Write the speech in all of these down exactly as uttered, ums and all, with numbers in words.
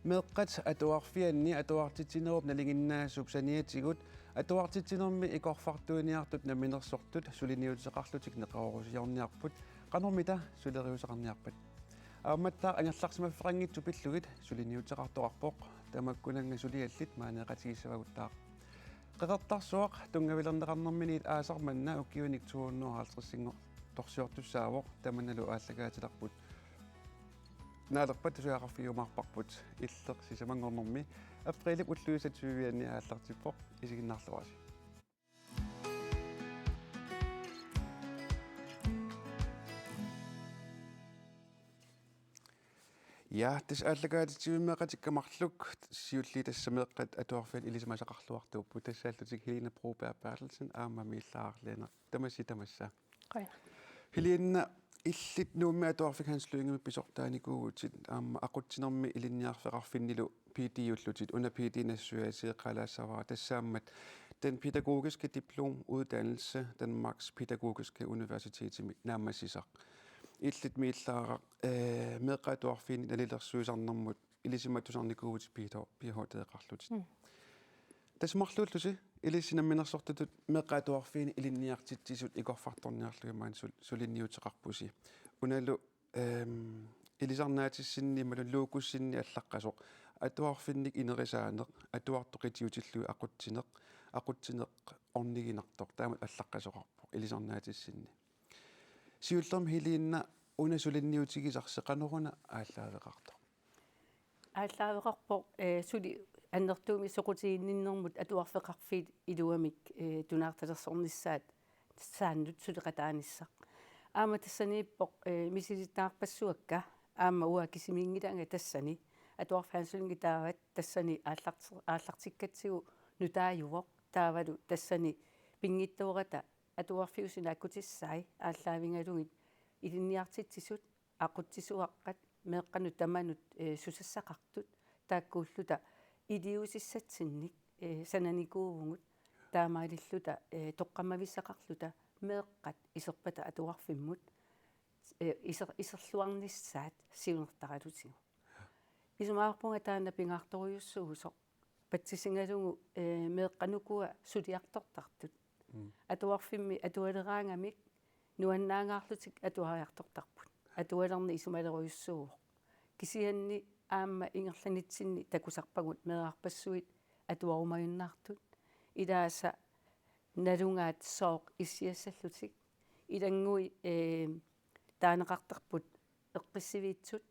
Meeqqat atuarfianni atuartitsinerup nalinginnaasup saniatigut atuartitsinermi ikorfartuiniartut namminersortut suliniuteqarlutik neqeroorusiorniarput. Qanormita suleriuseqarniarpat? Aammattaaq angerlarsimaffeqanngitsut pillugit suliniuteqartoqarpoq. Tamakkunannga suliallit maaneeqatigissavagut taava. Qeqertarsuaq tunngavilerneqarnerminiit aasaq manna ukiunik to hundrede og halvtredsinngortorsiortussaavoq, tamannalu aallakaatilerput. Naalerpat tusagaaqarfigiumaarparput, illeq sisamanngornermi aprilip ulluisa tyvianni aallartippoq, isiginnaarluarisi. Ja, tassa aallakaatitsivimmeeqatikka marluk siulliit tassa meeqqat atuarfianni ilisimasaqarluartuupput, tassaallutik Helena Broberg Berthelsen aamma Miillaaraq Lennert. Tamassi tamassa. Qujanaq. Helena, illit Nuummi Atuarfik Hans Lyngemi pisortaanikuuvutit aamma aqutsinermi ilinniarfeqarfinnilu P D-ullutit, una P D nassuiaaseqalaassavara, tassaammat den pædagogiske diplomuddannelse, Danmarks Pædagogiske Universitetimi naammassisaq. Illit Miillaaraq, eh, meeqqat atuarfiini nalilersuisarnermut ilisimatusarnikuuvutit P H-, P H D-qarlutit. Mm. Tassa marluullusi ilissi namminersortutut meeqqat atuarfiini ilinniartitsisut ikorfartorniarlugit maani sul-, suliniuteqarpusi. Unalu, ehm, ilisarnaatissinni imaluunniit LUK-sinni allaqqasoq atuarfinnik inerisaaneq, atuartut qitiutillugit aqutsineq, aqutsineq orniginartoq, taamatut allaqqasoqarpoq ilisarnaatissinni. Siullermik Helena, una suliniutigisarsi qanoruna aallaaveqartoq? Aallaaveqarpoq, eh, suli annertuumik soqutiginninnermut atuarfeqarfiit iluamik, eh, tunaartalersornissaat saannut suleqataanissaq. Aamma tassaniippoq, eh, misilittagarpassuakka aamma uanga kisimiinngilanga tassani Atuarfik Hans Lynge taavat tassani aallarti-, aallartikkatsigu nutaajuvoq, taavalu tassani pinngitsoorata atuarfiusineq akkutissai aallaavigalugit ilinniartitsisut aqutsisuaqqat meeqqanut tamanut, eh, susassaqartut taakkuulluta iliuusissatsinnik, eh, sananikuuvugut, taamaalilluta, eh, toqqammavissaqarluta meeqqat iserpata atuarfimmut, eh, iser-, iserluarnissaat siunertaralutigu. Isumaqarpunga taanna pingaartorujussuusoq patsisigalugu, eh, meeqqat ukua suliartortartut. Mm. Atuarfimmi atualeraangamik nuannaangaarlutik atuariartortarput. Atualerneq isumalerujussuuvoq. Kisianni aamma ingerlanitsinni takusarpagut meerarpassuit atuarumajunnaartut. Ilaasa nalugaat sooq issiassallutik. Ilanngui, eh, taaneqartarput eqqissiviitsut.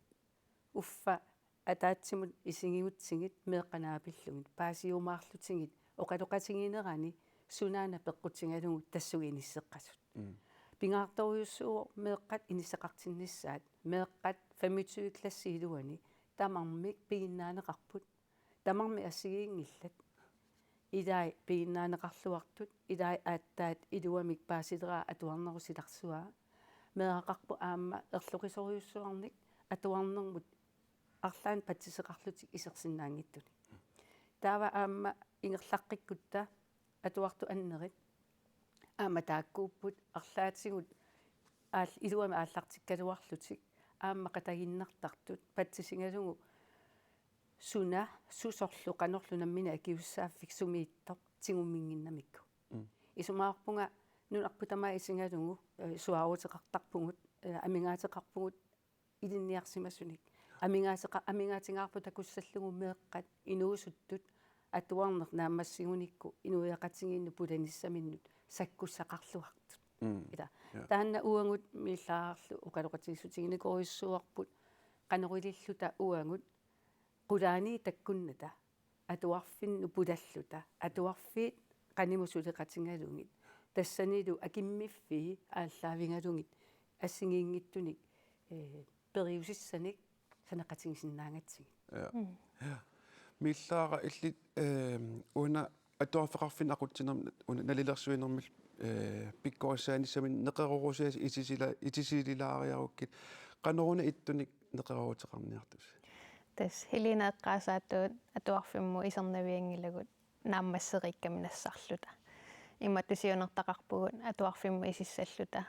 Uffa ataatsimut isigigutsigit meeqqat naapillugit, paasiumaarlutigit oqaloqatiginerani sunaana peqqutigalugu tassunga inisseqqasut. Mm. Pingaartorujussuuvoq meeqqat inissaqartinnissaat, meeqqat femogtyve klassit iluanni tamarmik piginnaaneqarput, tamarmik assigiinngillat. Ilai piginnaaneqarluartut, ilai aatsaat iluamik paasileraa atuarnerup silarsuaa. Meeraqarpoq aamma erloqisorujussuarnik atuarnermut arlaannik patsiseqarlutik isersinnaanngitsunik. Taava aamma ingerlaqqikkutta atuartut annerit aamma taakkuupput, arlaatigut aal-, iluamik aallartikkaluarlutik aamma qataginnartartut patsisigalugu suna, susorlu, qanorlu nammineq akisussaaffik sumiittoq tigumminnginnamikku. Mm. Isumaqarpunga nunarput tamaat isigalugu, eh, suaaruteqartarpugut, eh, amigaateqarpugut ilinniarsimasunik. Amigaateqa-, amigaatingaarput takussallugu meeqqat inuusuttut atuarneq naammassigunikku inuiaqatigiinnut pulanissaminnut sakkussaqarluartut. Mm. Ila. Ja. Taanna uagut Miillaararlu oqaloqatigiissutiginikuuarput qanoq ililluta uagut qulaaniit takkunnata atuarfinnut pulalluta, atuarfiit qanimut suleqatigalugit, tassanilu akimmiffii aallaavigalugit assigiinngitsunik, eh, periusissanik sanaaqatigisinnaagatsigu. Ja. Mm. Ja. Miillaaraq, illit, eh, una atuarfeqarfinni aqutsinermi una nalilersuinermi, eh, pikkorissaanissamik neqeroorusiasi itisila-, itisililaariarukkit. Qanoruna ittunik neqerooruteqarniartusi? Tassa Helena eqqaasaatut atuarfimmut isernavianngilagut naammassereerikkaminut nassarluta. Imatut siunertaqarpugut atuarfimmut isissalluta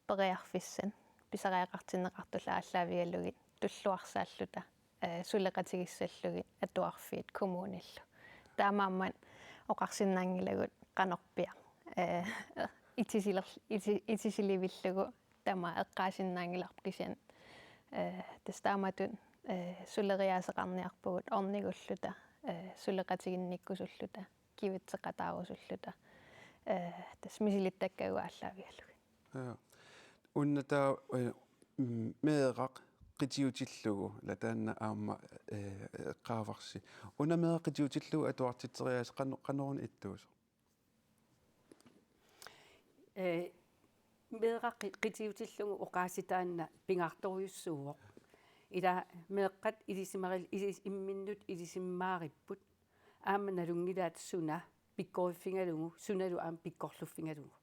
periarfissat pisariaqartinneqartullu aallaavigalugit tulluarsaalluta eh, suleqatigissallugit atuarfiit kommunillu. Taamaammat oqarsinnaanngilagut qanorpiaq, eh, itisiler-, iti-, itisilivillugu tamaat eqqaasinnaanngilarput kisianni, eh, tassa taamatut, eh, suleriaaseqarniarpugut ornigulluta, eh, suleqatiginnikkusulluta, kivitseqataarusulluta, eh, tassa misilittakkagut aallaavigalugit. Ja. Una taava, eh, mm, meeraq qitiutillugu, ila taanna aamma, eh, eqqaavarsi. Una meeraq qitiutillugu atuartitseriaaseq qano-, qanoruna ittuusoq? Eh, meeraq qi-, qitiutillugu oqaasii taanna pingaartorujussuuvoq. Ila meeqqat ilisimaril-, ilis-, imminnut ilisimaaripput. Aamma nalunngilaat suna pikkoriffigalugu, sunalu aamma pikkorluffigalugu.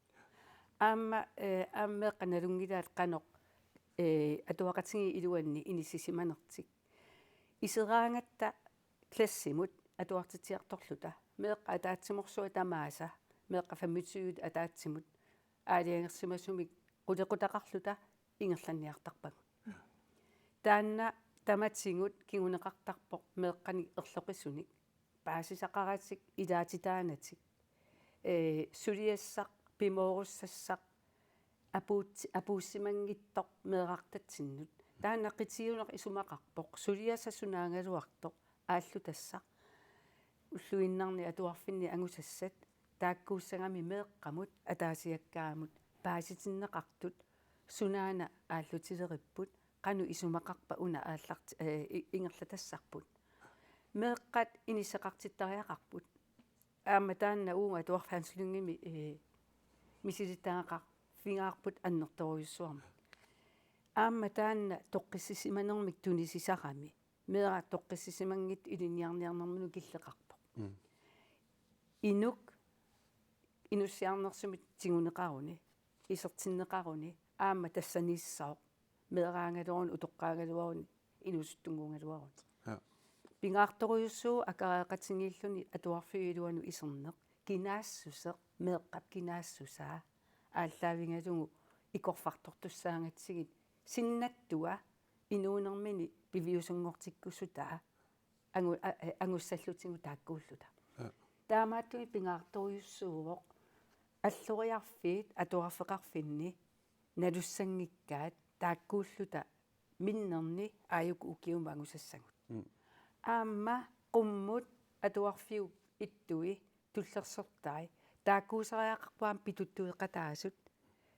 Aamma, eh, aamma meeqqat nalunngilaat qanoq, eh, atuaqatigiit iluanni inissisimanertik. Iseraangatta klassimut atuartitsiartorluta meeqqat ataatsimoorsuit tamaasa, meeqqat femogtyve ataatsimut aalajangersimasumik qulequtaqarluta ingerlanniartarpagut. Taanna tamatigut kinguneqartarpoq meeqqanik erloqisunik, paasisaqaratik, ilaatitaanatik, eh, suliassaq, pimoorussassaq, apuut-, apuussimanngitsoq meerartatsinnut. Taanna qitiuneq isumaqarpoq, suliassaq sunaagaluartoq aallutassaq. Ulluinnarni atuarfinni angusassat, taakkuussagami meeqqamut ataasiakkaamut paasitinneqartut, sunaana aallutileripput, qanoq isumaqarpa una aallart-, eh, i-, ingerlatassarput. Meeqqat inissaqartittariaqarput. Aamma taanna uagut atuarfik Hans Lyngemi, eh, misilittagaqarfigaarput annertoorujussuarmik. Aamma taanna toqqissisimanermik tunisisarami meeraq toqqissisimanngitsoq ilinniarniarnermini killeqarpoq. Mm. Inuk inussiarnersumik tiguneqaruni, isertinneqaruni, aamma tassaniissooq, meeraagaluaruni, utoqqaagaluaruni, inuusuttunnguugaluaruni. Ja. Pingaartorujussuuvoq akareeqatigiilluni atuarfiup iluanut iserneq, kinaassuseq, meeqqap kinaassusaa aallaavigalugu ikorfartortussaagatsigit, sinnattua inuunermini piviusunngortikkusutaa angu-, a-, a-, angussallutigu taakkuulluta. Ja. Taamaattumik pingaartorujussuuvoq alloriarfiit atuarfeqarfinni nalussanngikkaat taakkuulluta minnerni aajuku ukiumut angusassagut. Mm. Aamma qummut atuarfiup ittui tullersortai taakkuusariaqarput aamma pituttueqataasut,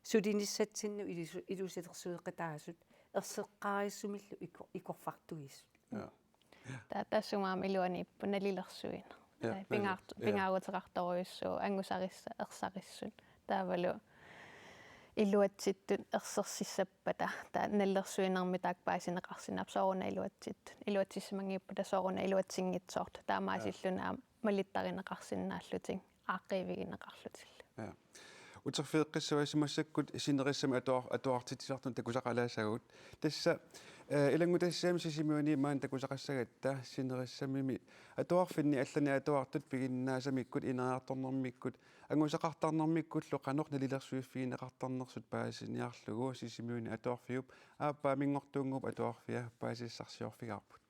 sulinissatsinnut ilusu-, ilusilersueqataasut, erseqqaarissumillu iko-, ikorfartuisut. Ja. Ta-, taassuma aamma iluaniippoq nalilersuineq. Ja, eh, pingaart-, nali-, ja. Pingaaruteqartorujussuuvoq angusarissat ersarissut. Taavalu iluatsittut ersersissappata, taava nalilersuinermi taakku paasineqarsinnaapput sooruna iluatsittut. Iluatsissimanngipputa sooruna iluatsinngitsoortut. Taamaasilluni aamma malittarineqarsinnaallutik, aaqqiivigineqarlutillu. Ja. Uterfigeqqissavarsi massakkut sinerissami atuar-, atuartitsisartunut takusaqalaassagut. Tassa, eh, ilanngutassiami Sisimiuni maani takusaqassagatta sinerissamimi atuarfinni allanik atuartut piginnaasamikkut ineriartornermikkut angusaqartarnermikkullu qanoq nalilersuiffigineqartarnersut paasiniarlugu Sisimiuni atuarfiup aappaa Minngortuunnguup atuarfia paasissarsiorfigaarput.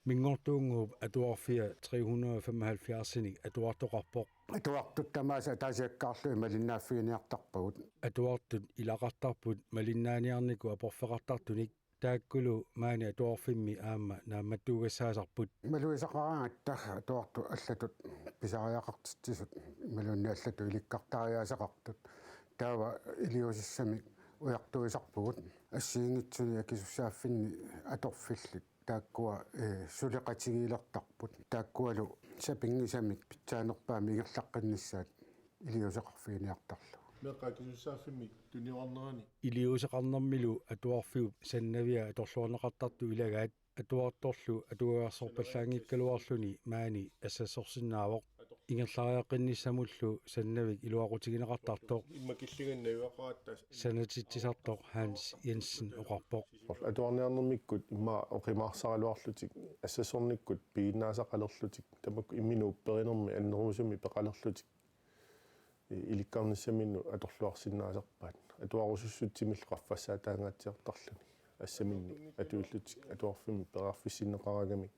Minngortuunnguup atuarfia tre hundrede og femoghalvfjerdsinik atuartoqarpoq. Atuartut tamaasa ataasiakkaarlugit malinnaaffiginiartarpagut. Atuartut ilaqartarput malinnaaniarnikut aporfeqartartunik, taakkulu maani atuarfimmi aamma naammattuugassaasarput. Malugisaqaraangatta atuartut allatut pisariaqartitsisut imaluunniit allatut ilikkartariaasaqartut. Taava iliuusissamik ujartuisarpugut assigiinngitsunik akisussaaffinni atorfillit. Taakkua, eh, suleqatigiilertarput. Taakkualu sapinngisamik pitsaanerpaamik ingerlaqqinnissaat iliuuseqarfiginiartarlugu. Meeqqat akisussaaffimmik tuniorarnerani. Iliuuseqarnermilu atuarfiup sannavia atorluarneqartartut ilagaat atuartorlu atugagarsorpallaanngikkaluarluni maani assassorsinnaavoq. Ingerlariaqqinnissamullu sannavik iluaqutigineqartartoq. Imma killinganni najugaqaratta. Sanatitsisartoq Hans Jensen oqarpoq. Atuarniarnermikkut imma oqimaarsaraluarlutik, assassornikkut piginnaasaqalerlutik, tamakku imminut upperinermi annerusumik peqalerlutik, i-, ilikkarnissaminnut atorluarsinnaasarpaat. Atuarusussutsimillu qaffassaataangaatsiartarluni. Assaminnik atuillutik atuarfimmi periarfissinneqaraangamik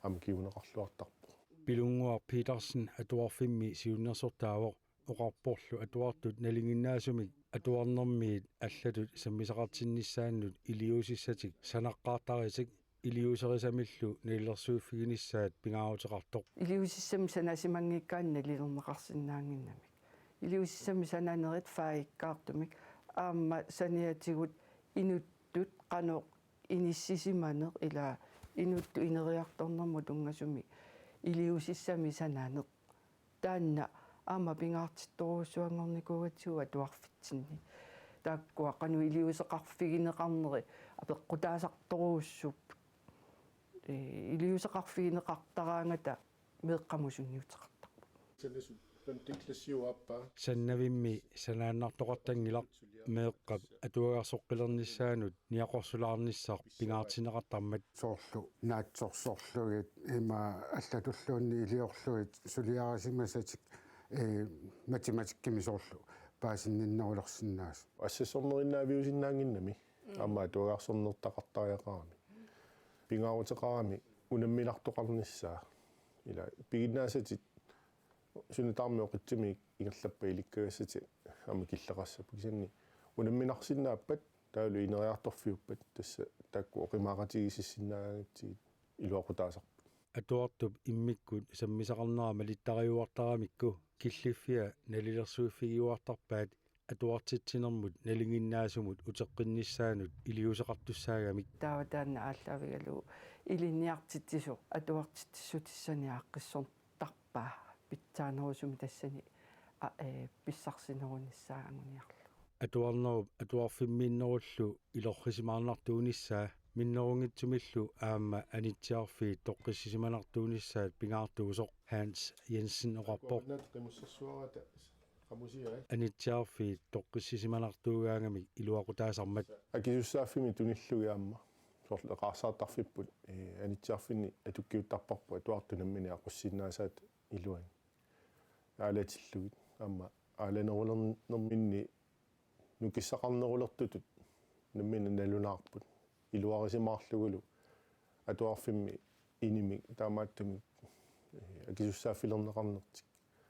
aamma kinguneqarluartarpoq. Pilunnguaq Petersen atuarfimmi siunnersortaavoq, oqarporlu atuartut nalinginnaasumik atuarnermiit allatut sammisaqartinnissaannut iliuusissatik sanaqqaartaritik iliuuserisamillu nalilersuiffiginissaat pingaaruteqartoq. Iliuusissamik sanasimanngikkaanni nalilerneqarsinnaannginnamik. Iliuusissamik sananerit fagikkaartumik aamma saniatigut inuttut qanoq inissisimaneq ila inuttut ineriartornermut tunngasumik iliuusissamik sananeq. Taanna aamma pingaartittorujussuanngornikuugatsigu atuarfitsinni. Taakkua qanoq iliuuseqarfigineqarneri apeqqutaasartorujussuupput. Ee, iliuuseqarfigineqartaraangata meeqqamut sunniuteqartarput. Sanasut femte klassiup aappaa. Sannavimmi sanaannartoqartanngilaq, meeqqap atuagarsoqqilernissaanut niaqorsulaarnissaq pingaartinneqartarmat. Soorlu naatsorsorlugit ima allatulluunniit iliorlugit suliarisimasatik, ee, matematikkimi soorlu paasinninnerulersinnaasut. Assassornerinnaaviusinnaannginnami aamma atuagarsornertaqartariaqarami. Pingaaruteqarami unamminartoqarnissaa. Ila piginnaasatit suna tamarmi oqitsimik ingerlappat ilikkagassatit aamma killeqassappat, kisianni unamminarsinnaappat taavalu ineriartorfiuppat tassa taakku oqimaaqatigiissinnaagatsigu iluaqutaasarput. Atuartup immikkut sammisaqarnera malittariuartaramikku killiffia nalilersuiffigiuartarpaat atuartitsinermut nalinginnaasumut uteqqinnissaanut iliuuseqartussaagamik. Taava taanna aallaavigalugu ilinniartitsisoq atuartitsissutissanik aaqqissortarpaa pitsaanerusumik tassani a-, ee, pissarsinerunissaa anguniarlugu. Atuarnerup atuarfimmiinnerullu ilorrisimaarnartuunissaa minnerunngitsumillu aamma anitsiarfiit toqqissisimanartuunissaat pingaartuusoq Hans Jensen oqarpoq. Naat qimussersuarata qamusiai. Anitsiarfiit toqqissisimanartuugaangamik iluaqutaasarmat. Akisussaaffimmik tunillugit aamma soorlu eqaarsaartarfipput, ee, anitsiarfinni atukkiuttarparput atuartut namminneq aqussinnaasaat iluanni. Aalatillugit aamma aalanerulernerminni nukissaqarnerulertutut nammineq nalunaarput. Iluarisimaarlugulu atuarfimmi inimik taamaattumik, ee, akisussaaffilerneqarnertik.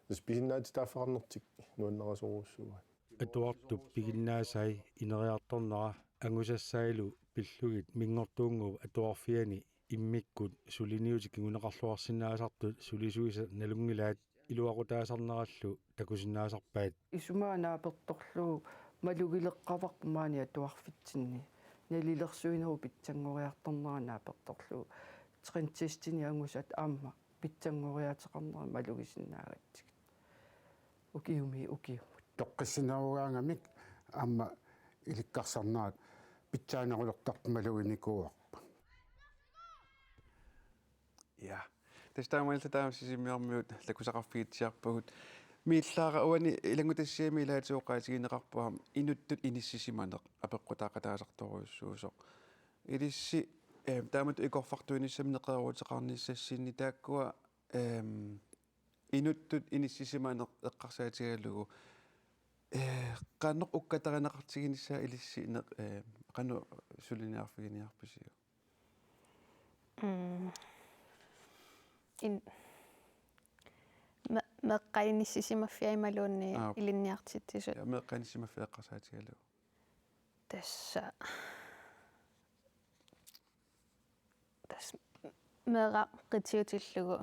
Tassa pisinnaatitaaffeqarnertik nuannarisorujussuuaat. Atuartup piginnaasai ineriartornera angusassailu pillugit Minngortuunnguup atuarfiani immikkut suliniutit kinguneqarluarsinnaasartut sulisuisa nalunngilaat iluaqutaasarnerallu takusinnaasarpaat. Isumaga naapertorlugu malugileqqavarput maani atuarfitsinni. Nalilersuinerup pitsanngoriartornera naapertorlugu. Trendtestini angusat aamma pitsanngoriaateqarnerat malugisinnaagatsigit. Ukiumiit ukiumut. Toqqissinerugaangamik aamma ilikkarsarnerat pitsaanerulertarput maluginikuuarput. Ja. Tassa taamaalilluta taama Sisimiormiut takusaqarfigitsiarpagut. Miillaara uani ilanngutassiami ilaatigut oqaatigineqarpoq aamma inuttut inissisimaneq apeqqutaaqataasartorujussuusoq. Ilissi, eem, taamatut ikorfartuinissami neqerooruteqarnissassinni taakkua, eem, inuttut inissisimaneq eqqarsaatigalugu, ee, qanoq ukkatarineqartiginissaa ilissi neq-, ee, qanoq suliniarfiginiarpisiuk? Mm. In-, me-, meeqqat inissisimaffiat imaluunniit Aap. Ilinniartitsisut. Ja, meeqqat inissisimaffiat eqqarsaatigalugu. Tassa. Tassa meeraq qitiutillugu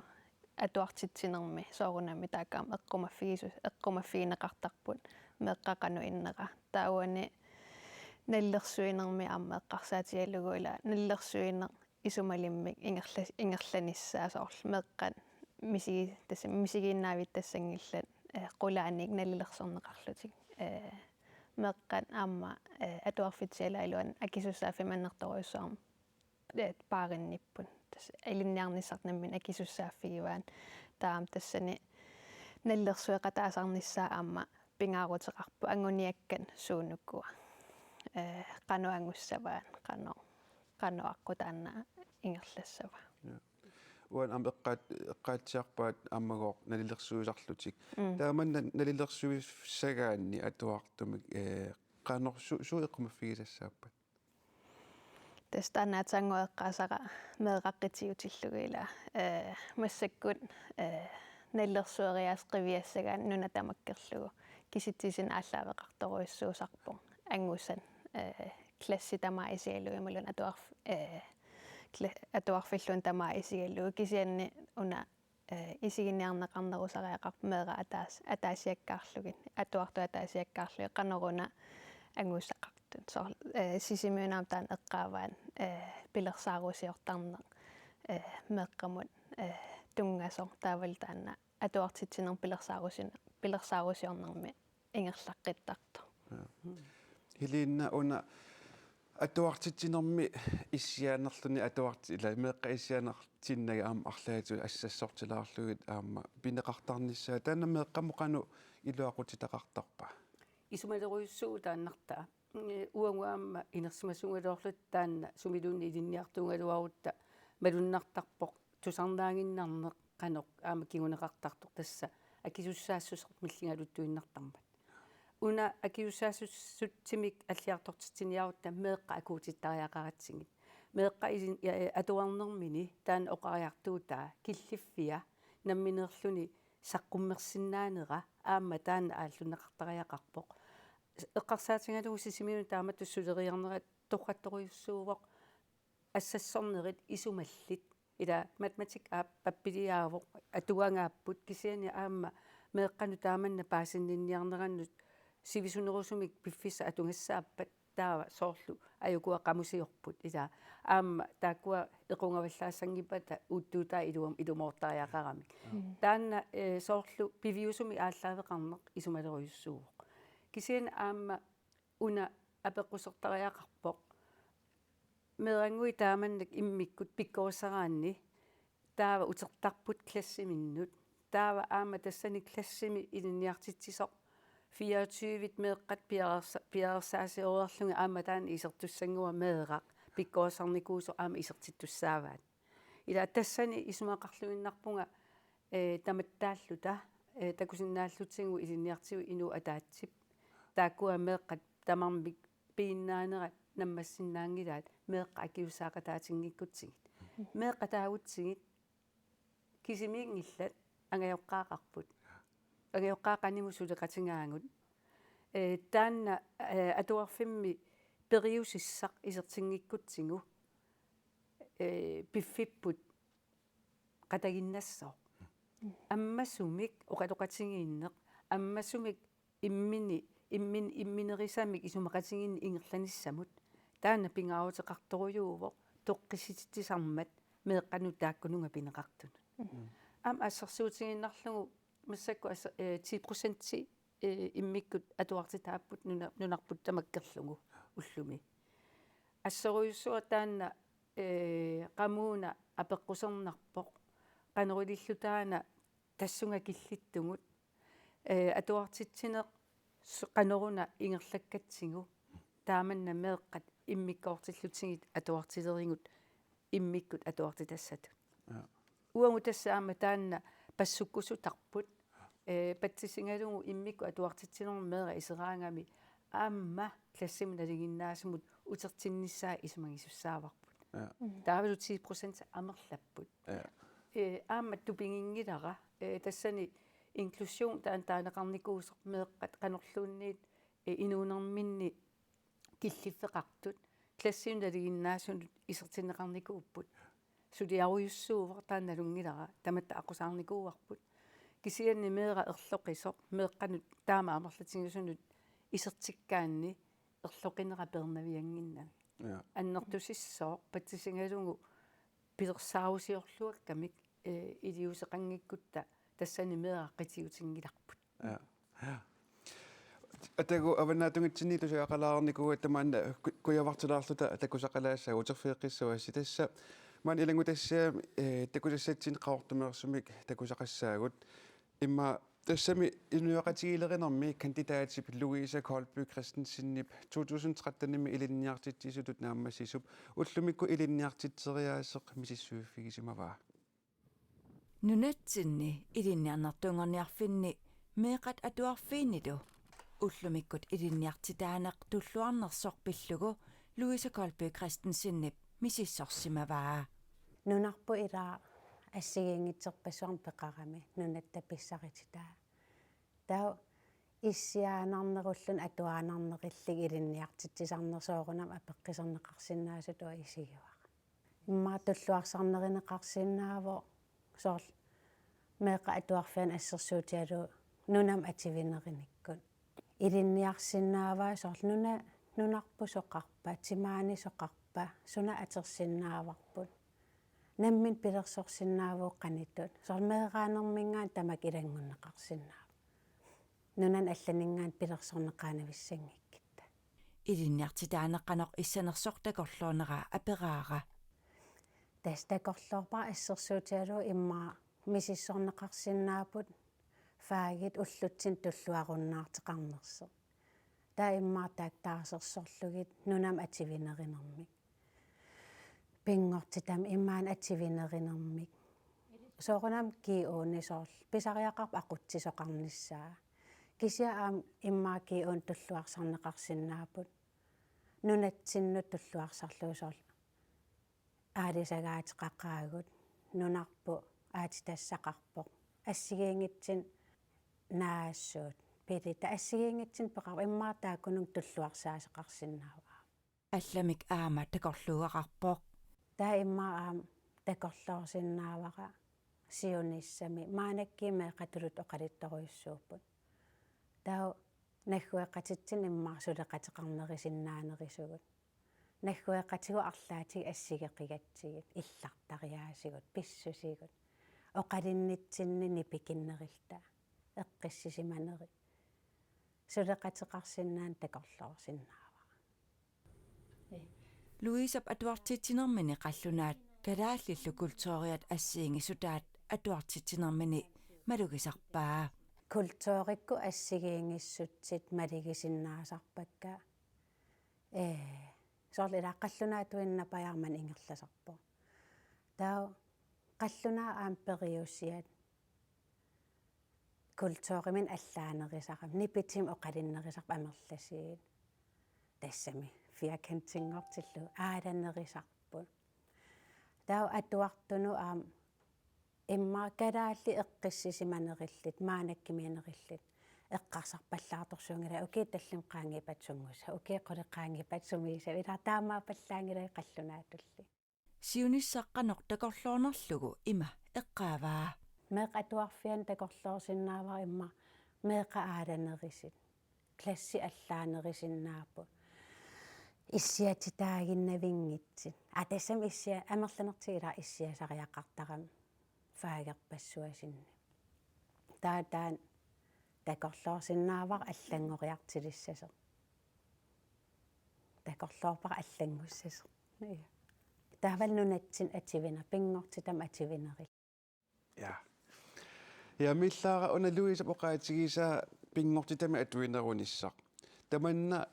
atuartitsinermi soorunami taakku aamma eqqumaffigisu-, eqqumaffigineqartarput meeqqat qanoq innera. Taava uani nalilersuinermi aamma eqqarsaatigalugu ila nalilersuineq isumalimmik ingerla-, ingerlanissaa soorlu meeqqat misigi-, tassa misigiinnaavittassanngillat, eh, qulaaniit nalilersorneqarlutik. Eh, meeqqat aamma, eh, atuarfitsialaat iluanni akisussaaffimannertorujussuarmik, eh, paarinnipput. Tassa ilinniarnissaq nammineq akisussaaffigivaat. Taava aamma tassani nalilersueqataasarnissaa aamma pingaaruteqarpoq anguniakkat suunukua. Eh, qanoq angussavaat, qanoq, qanoq aqqut taanna ingerlassava. Ja. Uani aamma eqqaat-, eqqaatsiarpaat aammagooq nalilersuisarlutik. Mm. Taamani nalilersuissagaanni atuartumik, eh, qanoq su-, suut eqqumaffigisassaappat? Tassa taanna aatsaannguaq eqqaasara meeraq qitiutillugu ilaa, ee, massakkut, ee, nalilersueriaaseq qiviassagaanni nuna tamakkerlugu kisitsisit aallaaveqartorujussuusarpoq angusat, ee, klassit tamaat isigalugit imaluunniit atuarf-, ee, kla-, atuarfilluunniit tamaat isigalugit kisianni una, ee, isiginniarneqarnerusariaqarpoq meeraq ataas-, ataasiakkaarlugit, atuartut ataasiakkaarlugit, qanoruna angusaqartut. Soorlu, ee, Sisimiunut aamma taanna eqqaavaat, ee, pilersaarusiortarneq, ee, meeqqamut, ee, tunngasoq taavalu taanna atuartitsinermut pilersaarusi-, pilersaarusiornermi ingerlaqqittartoq. Ja. Helena, una atuartitsinermi issiaanerluni atuarti-, ilaa, meeqqat issiaanertinnagit aamma arlaatigut assassortilaarlugit aamma pineqartarnissaa, taanna meeqqamut qanoq iluaqutitaqartarpa? Isumalerujussuuvoq taannartaa. Ee, uagut aamma inersimasugaluarluta taanna sumiluunniit ilinniartuugaluarutta malunnartarpoq tusarnaaginnarneq qanoq aamma kinguneqartartoq tassa akisussaassuseq milligaluttuinnartarmat. Una akisussaassutsitsimik alliartortitsiniarutta meeqqat akuutittariaqaratsigit. Meeqqat ilin-, ja, ee, atuarnermini taanna oqariartuutaa killiffia nammineerluni saqqummersinnaanera aamma taanna aallunneqartariaqarpoq. Eqqarsaatigalugu Sisimiunut taamatut suleriarnerat torrattorujussuuvoq assassornerit isumallit. Ila matematik aap pappiliaavoq, atugangaapput, kisianni aamma meeqqanut taamanna paasinninniarnerannut sivisunerusumik piffissaq atugassaappat taava soorlu ajukua qamusiorput. Ila aamma taakkua equngavallaassanngippata uuttuutaa iluam-, ilumoortariaqaramik. Mm. Taanna, ee, soorlu piviusumik aallaaveqarneq isumalerujussuuvoq. Kisianni aamma una apeqqusertariaqarpoq. Meerannguit taamannak immikkut pikkorissaraanni taava utertarput klassiminnut. Taava aamma tassani klassimi ilinniartitsisoq fireogtyvit meeqqat piareersa-, piareersaasioreerlugit aamma taanna isertussanngua meeraq pikkorissarnikuusoq aamma isertittussaavaat. Ila tassani isumaqarluinnarpunga, ee, tamattaalluta, ee, takusinnaallutsigu ilinniartigut inuup ataatsip. Taakkua meeqqat tamarmik piginnaanerat nammassinnaanngilaat meeqqat akisussaaqataatinngikkutsigu. Meeqqat taagutsigit kisimiinngillat angajoqqaaqarput. Angajoqqaat qanimut suleqatigaagut. Ee, taanna, ee, atuarfimmi periusissaq isertinngikkutsigu, ee, piffipput qataginnassooq. Ammasumik oqaloqatigiinneq, ammasumik immini, immin-, imminerisamik isumaqatigiinneq ingerlanissamut. Taanna pingaaruteqartorujuuvoq toqqissititsisarmat meeqqanut taakkununnga pineqartunut. Mm. Aamma assersuutigiinnarlugu massakkut assa-, ee, ti procenti, ee, immikkut atuartitaapput nuna-, nunarput tamakkerlugu ullumi. Assorujussuaq taanna, ee, qamuuna apeqqusernarpoq. Qanoq ililluta taanna tassunga killittugut. Ee, atuartitsineq s-, qanoruna ingerlakkatsigu. Taamanna meeqqat immikkoortillutigit atuartilerigut immikkut atuartitassatut. Ja. Uagut tassa aamma taanna passukkusutarput. Ee, patsisigalugu immikkut atuartitsinermi meeraq iseraangami aamma klassimut nalinginnaasumut utertinnissaa isumagisussaavagut. Ja. Mm. Taavalu ti procent amerlapput. Ja. Ee, aamma tupiginngilara, ee, tassani inklusion taanna taaneqarnikuusoq meeqqat qanorluunniit, ee, inuunerminni killiffeqartut klassiunut nalinginnaasunut isertinneqarnikuupput. Suliarujussuuvoq, taanna nalunngilara, tamatta aqqusaarnikuuarput. Kisianni meeraq erloqisoq, meeqqanut taama amerlatigisunut isertikkaanni erloqinera peernaviannginnami. Ja. Annertusissooq patsisigalugu pilersaarusiorluakkamik, ee, iliuuseqanngikkutta tassani meeraq qitiutinngilarput. Ja. Ja. Atagu avannaatunngitsinni tusagaqalaarnikuugatta maanna ku-, kujavartilaarluta takusaqalaassaagut, uterfigeqqissavassi. Tassa maanna ilanngutassiami, ee, takusassatsinni Qaqortumeersumik takusaqassaagut. Immaqa tassami inuiaqatigiilerinermi kandidatip Louise Kolby Christensenip to tusind tretten-imi ilinniartitsisutut naammassisup ullumikkut ilinniartitseriaaseq misissuiffigisimavaa. Nunatsinni ilinniarnertuunngorniarfinni meeqqat atuarfiinnilu ullumikkut ilinniartitaaneq tulluarnersoq pillugu Louise Kolby Christensenip misissorsimavaa. Nunarput ilaa assigiinngitsorpassuarnik peqarami nunatta pissarititaa. Taava issiaannarnerulluni atuaannarnerillugu ilinniartitsisarneq soorunami apeqquserneqarsinnaasutut isigivara. Immaqa tulluarsarnerineqarsinnaavoq soorlu meeqqat atuarfianni assersuutigalugu nunamut atuinerinikkut. Ilinniarsinnaavaa soorlu nuna-, nunarput soqarpa, timaani soqarpa, suna atorsinnaavarput. Nammineq pilersorsinnaavugut qanoq ittut. Soorlu meeraanerminngaanniit tamakku ilanngunneqarsinnaavoq. Nunani allaninngaanniit pilersorneqaannavissanngikkitta. Ilinniartitaaneq qanoq issanersoq takorloornera aperaara. Tassa takorloorpara assersuutigalugu immaqa misissorneqarsinnaapput fagit ullutsinni tulluarunnaartoqarnersoq. Taava immaqa taakku taarsersorlugit nunamut atuinerinermik. Pinngortitami imaanut atuinerinermik. Soorunami G U-ni soorlu pisariaqarpoq aqutsisoqarnissaa. Kisianni aamma immaqa G U-ni tulluarsarneqarsinnaapput. Nunatsinnut tulluarsarlugu soorlu aalisagaateqaqaagut, nunarput aatsitassaqarpoq. Assigiinngitsunik naassuut, pilita assigiinngitsunik peqarpoq, immaqa taakkununnga tulluarsaasoqarsinnaavoq. Allamik aamma takorluugaqarpoq. Taava immaqa aamma takorloorsinnaavara siunissami maannakkut meeqqatullutik oqaluttorujussuupput. Taava naggueqatitsinnut immaqa suleqateqarnerisinnaanerisugut. Naggueqatigut arlaatigut assigeqigatsigit, illartariaasigut, pissusigut, oqalunnitsinni nipikinnerilluta, eqqissisimanerit. Suleqateqarsinnaaneq takorloorsinnaavara. Louisep atuartitsinermini qallunaat kalaallillu kulturiat assigiinngissutaat atuartitsinermini malugisarpaa. Kulturikkut assigiinngissutsit malugisinnaasarpakka. Ee, soorlu ilaa qallunaatuinnaq napajaarmat ingerlasarpoq. Taava qallunaat aamma periusiat kulturiminnut allaanerisarami, nipitimik oqalunnerisarput amerlasuut. Tassami firkantinngortillugu aalanerisarput. Taava atuartunut aamma immaqa kalaallit eqqissisimanerillutik, maannakkut mianerillutik, eqqarsarpallaartorsuunngilaat, ukiut tallimat qaangiuppata sunngussavat, ukiut qulit qaangiuppata sumiissavat, ilaa taamaappallaanngilagut qallunaatulli. Siunissaq qanoq takorloornerlugu ima eqqaavaa. Meeqqat atuarfianni takorloorsinnaavara immaqa meeqqat aalanerusut. Klassit allaanerusinnaapput. Issiatitaaginnavinngitsut. Aa, tassami issia-, amerlanertigut ilaa issiasariaqartarami fagerpassuasunni. Taava taanna takorloorsinnaavara allanngoriartulissasoq. Takorloorpara allanngussasoq. Ja. Taavalu nunatsinnut atuiner-, pinngortitami atuinerit. Ja. Ja, Millaara, una Louisep oqaatigisaa pinngortitami atuinerunissaq. Tamanna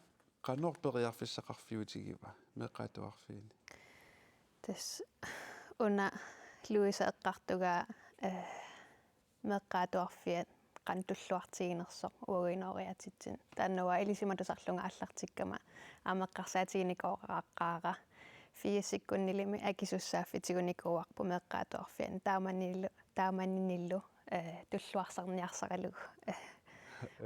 qanoq periarfissaqarfiutigiva Meeqqat Atuarfianni? Tassa una Louise eqqartugaa, eh, Meeqqat Atuarfiat qanoq tulluartiginersoq uagut inooriaatsitsinnut. Taanna uanga ilisimatusarlunga aallartikkama aamma eqqarsaatiginikuugaqqaara. Firsikkunnilimi akisussaaffigitinikuuarput Meeqqat Atuarfianni. Taamanilu, taamaninilu, eh, tulluarsarniarsaralugu. Eh,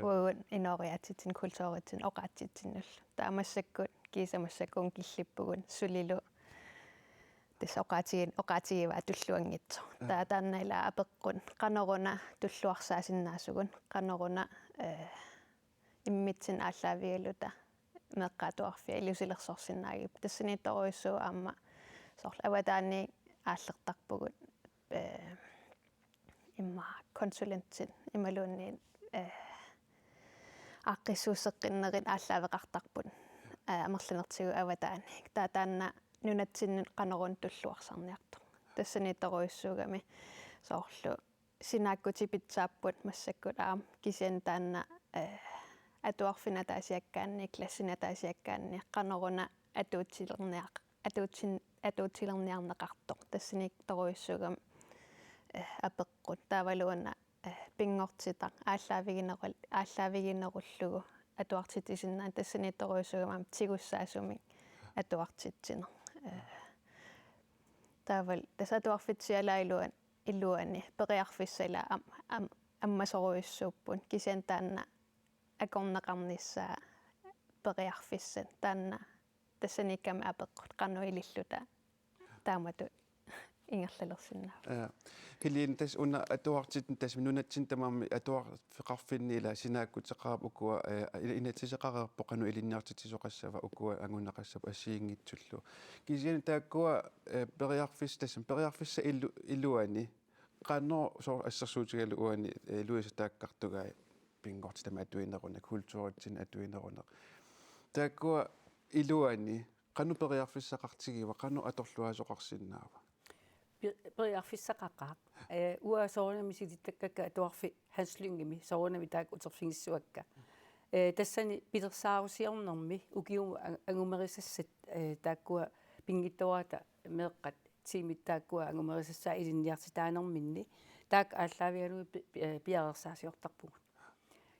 uagut inooriaatsitsinnut, kulturitsinnut, oqaatsitsinnullu. Taava massakkut, kiisa massakkut killippugut sulilu tassa oqaatigin-, oqaatigivaa tulluanngitsoq. Aa. Taava taanna ilaa apeqqut qanoruna tulluarsaasinnaasugut, qanoruna, eh, immitsinnut aallaavigaluta Meeqqat Atuarfiat ilusilersorsinnaagipput. Tassaniittorujussuuvoq aamma soorlu avataaniit aallertarpugut, eh, immaqa konsulentit imaluunniit, eh, aaqqissuusseqqinnerit aallaaveqartarput, eh, amerlanertigut avataaniit. Taava taanna nunatsinnut qanoruna tulluarsarniartoq. Tassaniittorujussuugami soorlu sinaakkutipitsaapput massakkut aamma kisianni taanna, eh, atuarfinnut ataasiakkaanni, klassinnut ataasiakkaanni qanoruna atuutilerniaq-, atuutsin-, atuutilerniarneqartoq. Tassaniittorujussuugami, eh, apeqqut. Taavalu una, eh, pinngortitaq aallaavigineru-, aallaaviginerullugu atuartitsisinnaaneq, tassaniittorujussuugami aamma tigussaasumik atuartitsineq. Eh, taavalu tassa atuarfitsisut ilaat iluan-, iluanni periarfissat ilaat am-, am-, ammasorujussuupput. Kisianni taanna akornaqarnissaa periarfissat taanna tassaniikkamik apeqqut qanoq ililluta taamatut ingerlalersinnaavoq. Ja. Helene, tassa una atuartitsinni tassa nunatsinni tamarmi atuarfeqarfinni ilaa sinaakkuteqarput ukua, eh, ila-, inatsiseqareerpoq qanoq ilinniartitsisoqassava ukua anguneqassapput assigiinngitsullu. Kisianni taakkua, eh, periarfis-, tassami periarfissat ilu-, iluani qanoq soorlu assersuutigalugu uani, eh, Louise taakkartugai pinngortitami atuineruneq, kulturitsinni atuineruneq. Taakkua iluani qanoq periarfissaqartigiva, qanoq atorluaasoqarsinnaava? Pe-, periarfissaqaqaaq. Eh, uanga soorunami misilittakkakka atuarfik Hans Lyngemi, soorunami taakku uterfigissuakka. Eh, tassani pilersaarusiornermi ukiumut ang-, angumerisassat, eh, taakkua pinngitsoorata meeqqat tiimit taakkua angumerisassat ilinniartitaanerminni taakku aallaavigalugit pi-, pi-, eh, piareersaasiortarpugut.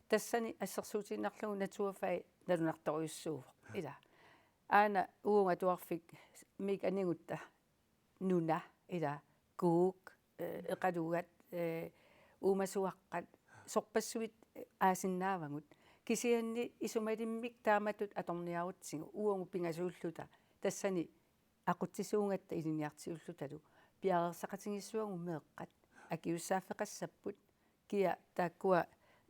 Tassani assersuutiinnarlugu naturfag nalunartorujussuuvoq. Ila. Aana uunga atuarfik miik anigutta nuna, ila, kuuk, eh, eqaluat, eh, uumasuaqqat, sorpassuit, eh, aasinnaavagut. Kisianni isumalimmik taamatut atorniarutsigu, uagut pingasuulluta, tassani aqutsisuugatta ilinniartiullutalu, piareersaqatigiissuagut meeqqat, akiussaaffeqassapput, kia taakkua,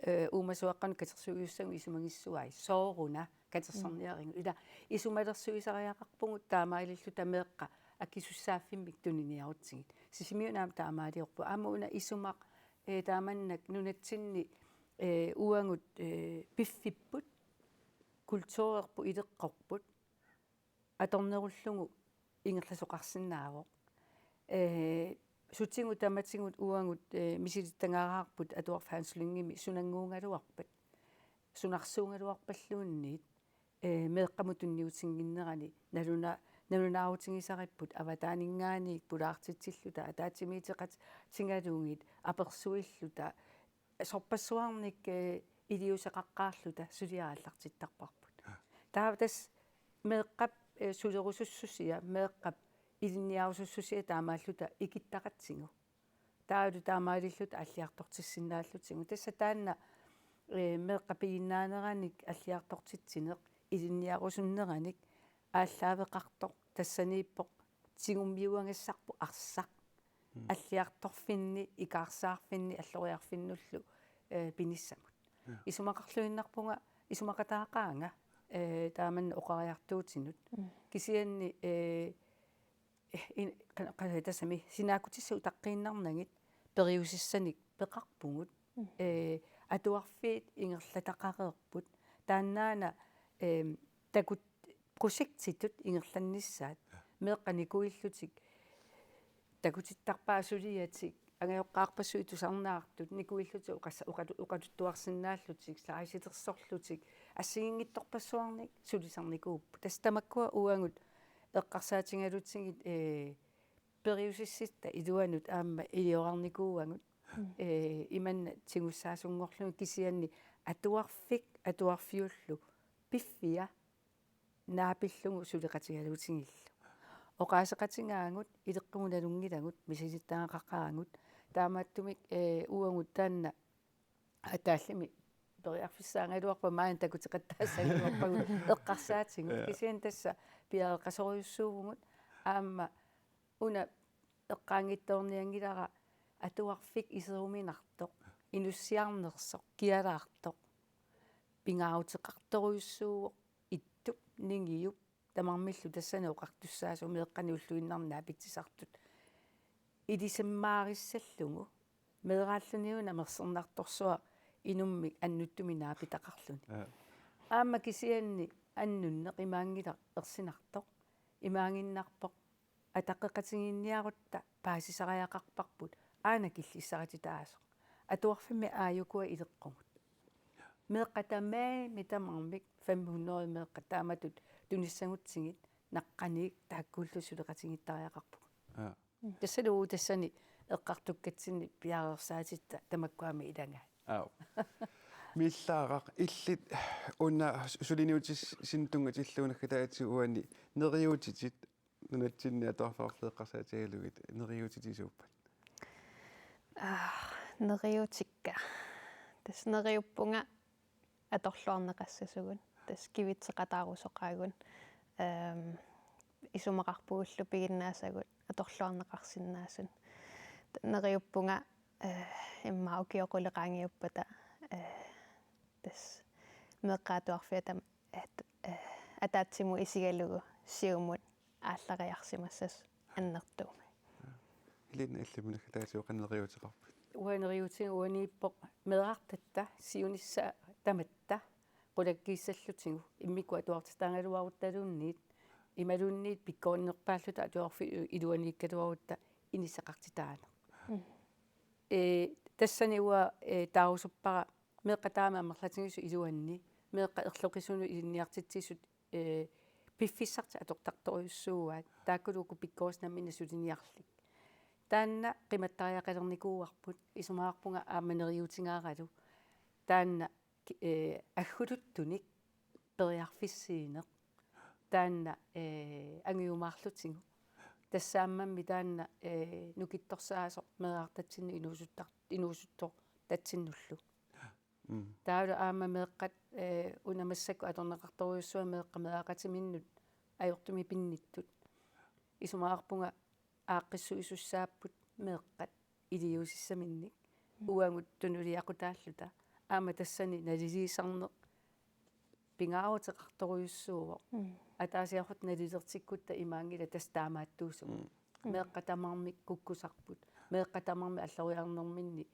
eh, uumasuaqqanut katersuiussagut isumagissuai, sooruna katersorniarigut. Ila isumalersuisariaqarpugut taamaalilluta meeqqat akisussaaffimmik tuniniarutsigit. Sisimiuni aamma taamaaliorpoq. Aamma una isumaq, eh, taamannak nunatsinni, eh, uagut, eh, piffipput, kulturerput, ileqqorput, atornerullugu ingerlasoqarsinnaavoq. Eh, sutigut tamatigut uagut, eh, misilittagaraarput atuarfik Hans Lyngemi sunannguugaluarpat, sunarsuugaluarpalluunniit, eh, meeqqamut tunniutinnginnerani naluna-, nalunaarutigisaripput avataaninngaanniit pulaartitsilluta ataatsimiititaqatigalugit apersuilluta sorpassuarnik, eh, iliuuseqaqqaarluta suliaq aallartittarparput. Taava tassa meeqqap, eh, sulerusussusia, meeqqap ilinniarusussusia taamaalluta ikittaqatsigu. Taavalu taamaalilluta alliartortissinnaallutigu. Tassa taanna, eh, meeqqap piginnaaneranik alliartortitsineq, ilinniarusunneranik aallaaveqartoq, tassaniippoq tigummiuagassarput arsaq. Mm. Alliartorfinni, ikaarsaarfinni, alloriarfinnullu, eh, pinissamut. Ja. Isumaqarluinnarpunga, isumaqataaqaanga, eh, taamanna oqariartuutinut. Mm. Kisianni, eh, in-, qa-, qa-, tassami sinaakkutissat utaqqiinnarnagit periusissanik peqarpugut. Mm. Eh, atuarfiit ingerlataqareerput. Taannaana, eh, takut-, projektitut ingerlannissaat. Ja. Meeqqat nikuillutik takutittarpaat suliatik, angajoqqaarpassuit tusarnaartut, nikuillutik oqassa-, oqatu-, oqaluttuarsinnaallutik, saisilersorlutik, assigiinngitsorpassuarnik sulisarnikuupput. Tassa tamakkua uagut eqqarsaatigalutsigit, eh, periusissitta iluanut aamma iliorarnikuuagut. Mm. Eh, imanna tigussaasunngorlugit kisianni atuarfik, atuarfiullu piffia naapillugu suleqatigalutigillu. Oqaaseqatigaagut, ileqqugut nalunngilagut, misilittagaqaqaagut. Taamaattumik, eh, uagut taanna ataallimi periarfissaagaluarpagut maani takuteqattaassagaluarpagut eqqarsaatigut. Ja. Kisianni tassa piareeqqasorujussuuvugut aamma una eqqaanngitsoornianngilara atuarfik iseruminartoq, inussiarnersoq, kialaartoq, pingaaruteqartorujussuuvoq, ittup, ningiup, tamarmillu tassani oqartussaasut meeqqani ulluinnarni naapitsisartut. Ilisimaarissallugu, meeraalluni una mersernartorsuaq inummik annuttumi naapitaqarluni. Ja. Aamma kisianni annunneq imaanngilaq ersinartoq, imaannginnarpoq ataqqeqatigiinniarutta paasisariaqarparput aana killissarititaasoq. Atuarfimmi aajukua ileqqugut. Meeqqat tamarmik, tamarmik fem hundrede meeqqat taamatut tunissagutsigit naqqaniit taakkuulluta suleqatigiittariaqarpugut. Ja. Tassalu tassani eqqartukkatsinni piareersaatitta tamakkua aamma ilagaat. Aap. Miillaaraq, illit una suliniutissinnut tunngatillugu naggataatigut uani neriuutitit, nunatsinni atuarfeqarfik eqqarsaatigalugit neriuutitit suuppat? Aa, neriuutikka. Tassa neriuppunga atorluarneqassasugut. Tassa kivitseqataarusoqaagut. Ehm, isumaqarpugullu piginnaasagut atorluarneqarsinnaasut. Neriuppunga, eh, immaqa ukioq qulit qaangiuppata, eh, tassa meeqqat atuarfiata, eh, ataatsimut isigalugu siumut aallariarsimassasut annertuumik. Helena, illimmi naggataatigut qanoq neriuuteqarpit? Uanga neriuutiga uaniippoq meerartatta siunissaq tamatta qulakkiissallutigu, immikkut atuartitaagaluaruttaluunniit imaluunniit pikkorinnerpaalluta atuarfiup iluaniikkaluarutta inissaqartitaaneq. Mm. Ee, tassani uanga, ee, taarusuppara meeqqat taama amerlatigisut iluanni, meeqqat erloqisunut ilinniartitsisut, ee, piffissartik atortartorujussuuaat, taakkulu uku pikkorissut nammineq suliniarlik. Taanna qimattariaqalernikuuarput, isumaqarpunga aamma neriuutigaaralu. Taanna, ee, agguluttunik periarfissiineq. Taanna, ee, angujumaarlutigu. Tassaammammi taanna, ee, nukittorsaasoq meerartatsinnut inuusuttar-, inuusuttortatsinnullu. Mm. Taavalu aamma meeqqat, ee, una massakkut atorneqartorujussuuvoq meeqqat meeraqatiminnut ajortumik pinnittut. Isumaqarpunga aaqqissuisussaapput meeqqat iliuusissaminnik. Mm. Uagut tunuliaqutaalluta. Aamma tassani naliliisarneq pingaaruteqartorujussuuvoq. Mm. Ataasiarluta nalilertikkutta imaanngilaq tassa taamaattuusugut. Mm. Meeqqat tamarmik kukkusarput. Meeqqat tamarmik alloriarnerminni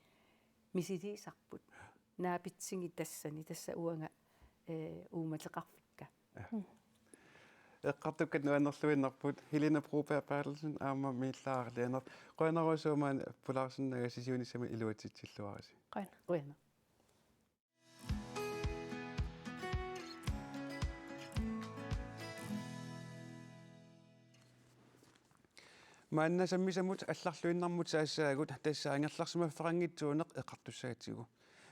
misiliisarput. Naapitsigit tassani, tassa uanga, ee, uumateqarfikka. Mm. Eqqartukkat nuannerluinnarput, Helena Broberg Berthelsen aamma Miillaaraq Lennert. Qujanarujussuaq maani pulaarsinnaagassi, siunissami iluatsitsilluarisi. Qujanaq. Qujanaq. Maanna sammisamut allarluinnarmut saassaagut, tassa angerlarsimaffeqanngitsuuneq eqqartussaatigut.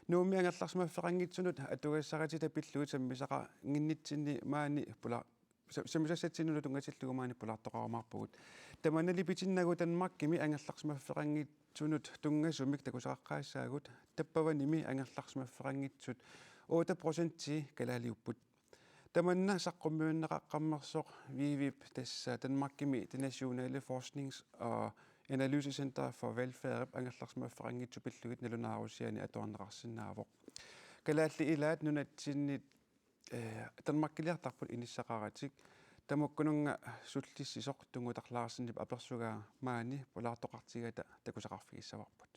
Nuummi angerlarsimaffeqanngitsunut atugassaritita pillugit sammisaqannginnitsinni maani pula-, sa-, sammisassatsinnullu tunngatillugu maani pulaartoqarumaarpugut. Tamanna lipitinnagu Danmarkimi angerlarsimaffeqanngitsunut tunngasumik takusaqaqqaassaagut, tappavanimi angerlarsimaffeqanngitsut otte procenti kalaaliupput. Tamanna saqqummiunneqaqqammersoq Vivip, tassa Danmarkimi Det Nationale Forsknings- og Analysecenter for Velfærd, angerlarsimaffeqanngitsut pillugit nalunaarusiaani atuarneqarsinnaavoq. Kalaallit ilaat nunatsinni, eh, Danmarkiliartarput inissaqaratik. Tamakkununnga sullissisoq Tunngutarlaarsinip apersugaa maani pulaartoqartigata takusaqarfigissavarput.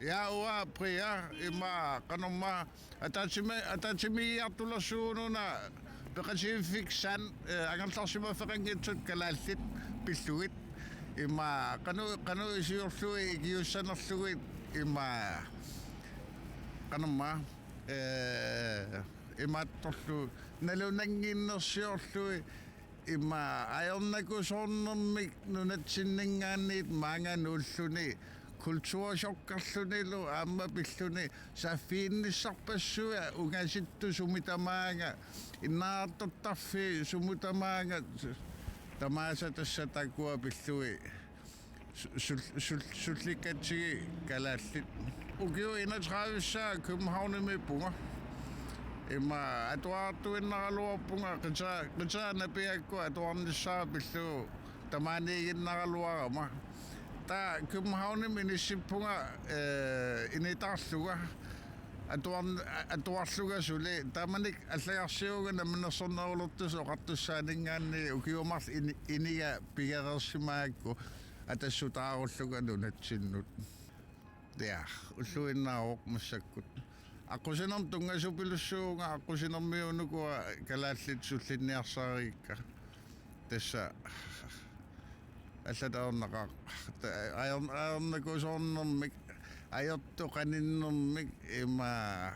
Ja, uanga Priya, ima qanormaa, ataatsimi-, ataatsimiigiartulersugununa peqatigiiffik Sand, eh, angerlarsimaffeqanngitsut kalaallit pillugit. Ima qanoq, qanoq iliorlugit ikiussanerlugit, ima qanormaa, eh, imaattorlu nalunannginnersiorlugit, ima ajornakusoornermik nunatsinninngaanniit maanga nuulluni kulturchokkerlunilu aamma pilluni saaffiginnissarpassuit, ungasittut sumut tamaanga, innartartarfii sumut tamaanga, tamaasa tassa taakkua pillugit su-, sul-, sul-, sullikkatsigit kalaallit. Ukiut enogtredive Københavnimiippunga. Ima atuartuinnaraluarpunga qita-, qitaat napiakkut atuarnissara pillugu tamaaniiginnaraluarama. Taava Københavnimi inissippunga, eh, initaarlunga. Atuarn-, atuarlunga suli. Taamanikkut allagarsiuvunga Namminersornerulertussat Oqartussaaninngaanniit ukiut marluk ini-, iniga pigereersimagakku atassutaarullunga nunatsinnut. Ja, ulluinnaavoq massakkut. Aqqusinermut tunngasupilussuuvunga, aqqusinermiunukua kalaallit sullinniarsarigikka. Tassa allatut ajornaqaaq. Ta-, ajor-, ajornakusoornermik, ajortoqaninnermik, ima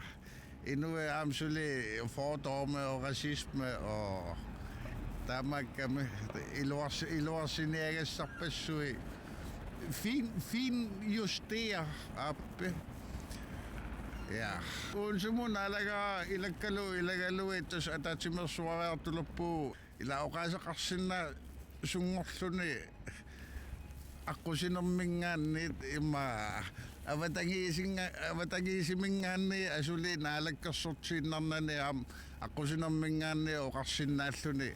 inuit aamma suli fordomme og racisme og taamaakkami iluars-, iluarsiniagassarpassuit. Fin-, finjustere aap. Ja. Unsumut naalagaat ilakkalu ilagaluit tassa ataatsimeersuariartulerpugut, ila oqaaseqarsinnaasunngorluni aqqusinerminngaanniit, immaqa avatangiisinga-, avatangiisiminngaanniit asuli naalakkersortiinnarnani aamma aqqusinerminngaanniit oqarsinnaalluni: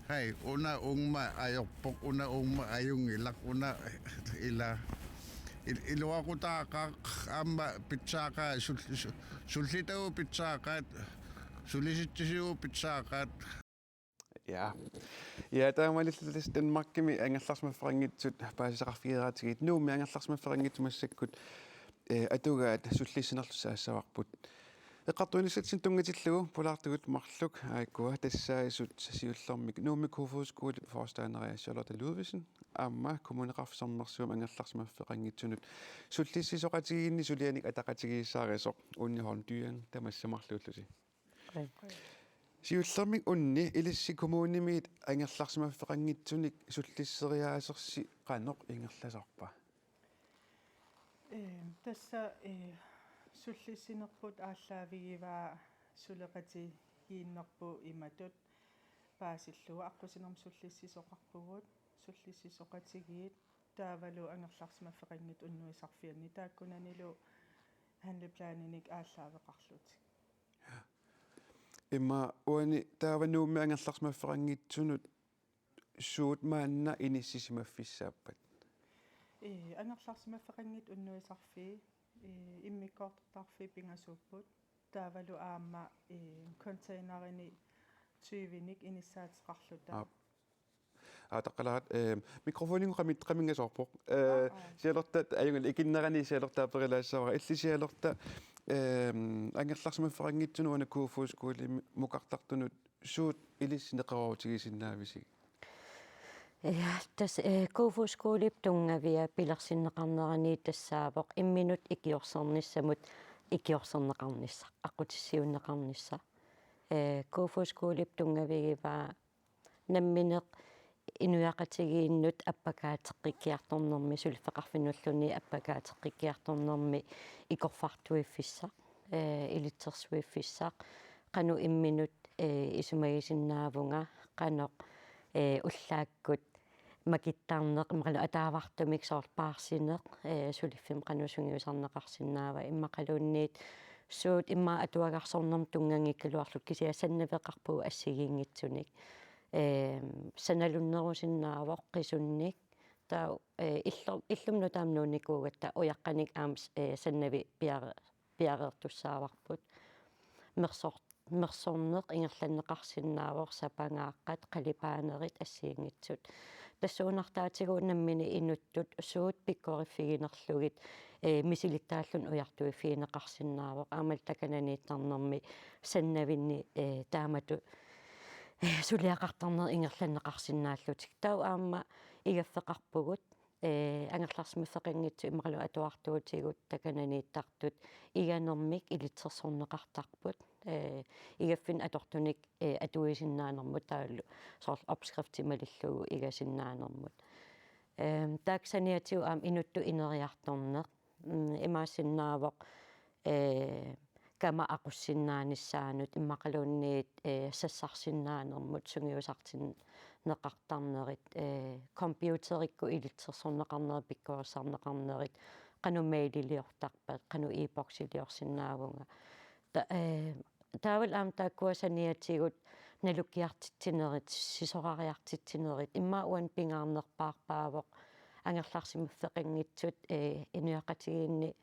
Hej, una uuma ajorpoq, una uuma ajunngilaq, una ila. Il-, iluaqutaaqaaq aamma pitsaaqaat, sul-, su-, sullitagut pitsaaqaat, sulisitsisigut pitsaaqaat. Ja. Ja, taamaalilluta tassa Danmarkimi angerlarsimaffeqanngitsut paasisaqarfigeeraatigiit. Nuummi angerlarsimaffeqanngitsut massakkut, eh, atugaat sullissinerlutik saassavarput. Eqqartuinissatsinni tunngatillugu pulaartugut marluk aakkua tassaasut siullermik Nuummi Kofoeds Skolep forstanderiaa Charlotte Ludvigsen aamma Kommuneqarfik Sermersuumi angerlarsimaffeqanngitsunut sullissisoqatigiinni sulianik ataqatigiissaarisoq Unni Holm Dyring, tamassa marluullusi. Siullermik Unni, ilissi kommunimiit angerlarsimaffeqanngitsunik sullisseriaasersi qanoq ingerlasarpa? Ee, tassa, ee, sullissinerput aallaavigivaa suleqatigiinnerput imatut paasillugu aqqusinermi sullissisoqarpugut, sullissisoqatigiit taavalu angerlarsimaffeqanngitsut unnuisarfianni taakkunanilu handleplaninik aallaaveqarlutik. Immaqa uani taava Nuummi angerlarsimaffeqanngitsunut suut maanna inissisimaffissaappat? Ee, angerlarsimaffeqanngitsut unnuisarfii, ee, immikkoortortaqarfiit pingasuupput. Taavalu aamma, ee, containerini tyvenik inissaateqarluta. Aap. Aataqqalaat, ee, mikrofoninnguamik qaminngasoorpoq. Ee, Aa, aa. Sialertat ajunngilaq, ikinnerani sialertaa aperilaassavara. Illit sialertaa, ee, angerlarsimaffeqanngitsunut una Kofoeds Skolemi mukartartunut suut ilissi neqeroorutigisinnaavisi? Ja, tassa, eh, Kofoeds Skolep tunngavia pilersinneqarnerani tassaavoq imminut ikiorsernissamut ikiorserneqarnissaq, aqqutissiuunneqarnissaq. Eh, Kofoeds Skolep tunngavigivaa nammineq inuiaqatigiinnut appakaateqqikkiartornermi, suliffeqarfinnulluunniit appakaateqqikkiartornermi ikorfartuiffissaq, eh, ilitsersuiffissaq, qanoq imminut, eh, isumagisinnaavunga, qanoq, eh, ullaakkut makittarneq, imaluunniit ataavartumik soorlu paarsineq, eh, suliffimmi qanoq sungiusarneqarsinnaava, immaqaluunniit suut immaqa atuagarsornermut tunnganngikkaluarlutik kisianni sannaveqarpugut assigiinngitsunik. Ehm, sanalunnerusinnaavoq qisunnik. Taava, eh, illu-, illumut nutaamut nuunnikuugatta ujaqqanik aamma, eh, sannavik piare-, piareertussaavarput. Mersor-, mersorneq ingerlanneqarsinnaavoq, sapangaaqqat, qalipaanerit assigiinngitsut. Tassuunartaatigut nammineq inuttut suut pikkoriffiginerlugit, eh, misilittaalluni ujartuiffigineqarsinnaavoq. Aammalu takananiittarnermi sannavinni, eh, taamatut, eh, suliaqartarneq ingerlanneqarsinnaallutik. Taava aamma igaffeqarpugut, eh, angerlarsimaffeqanngitsut immaqalu atuartuutigut takananiittartut iganermik ilitsersorneqartarput, eh, igaffinnik atortunik, eh, atuisinnaanermut taavalu soorlu opskrifti malillugu igasinnaanermut. Ehm, taakku saniatigut aamma inuttut ineriartorneq, mm, imaassinnaavoq, eh, kamma aqussinnaanissaanut immaqaluunniit, eh, sassarsinnaanermut sungiusartinneqartarnerit, eh, computerikkut ilitsersorneqarnerit, pikkorissarneqarnerit, qanoq maililiortarpat, qanoq e-boksiliorsinnaavunga. Ta-, eh, taavalu aamma taakkua saniatigut nalukkiartitsinerit, sisorariartitsinerit, immaqa uani pingaarnerpaarpaavoq angerlarsimaffeqanngitsut, eh, inuiaqatigiinni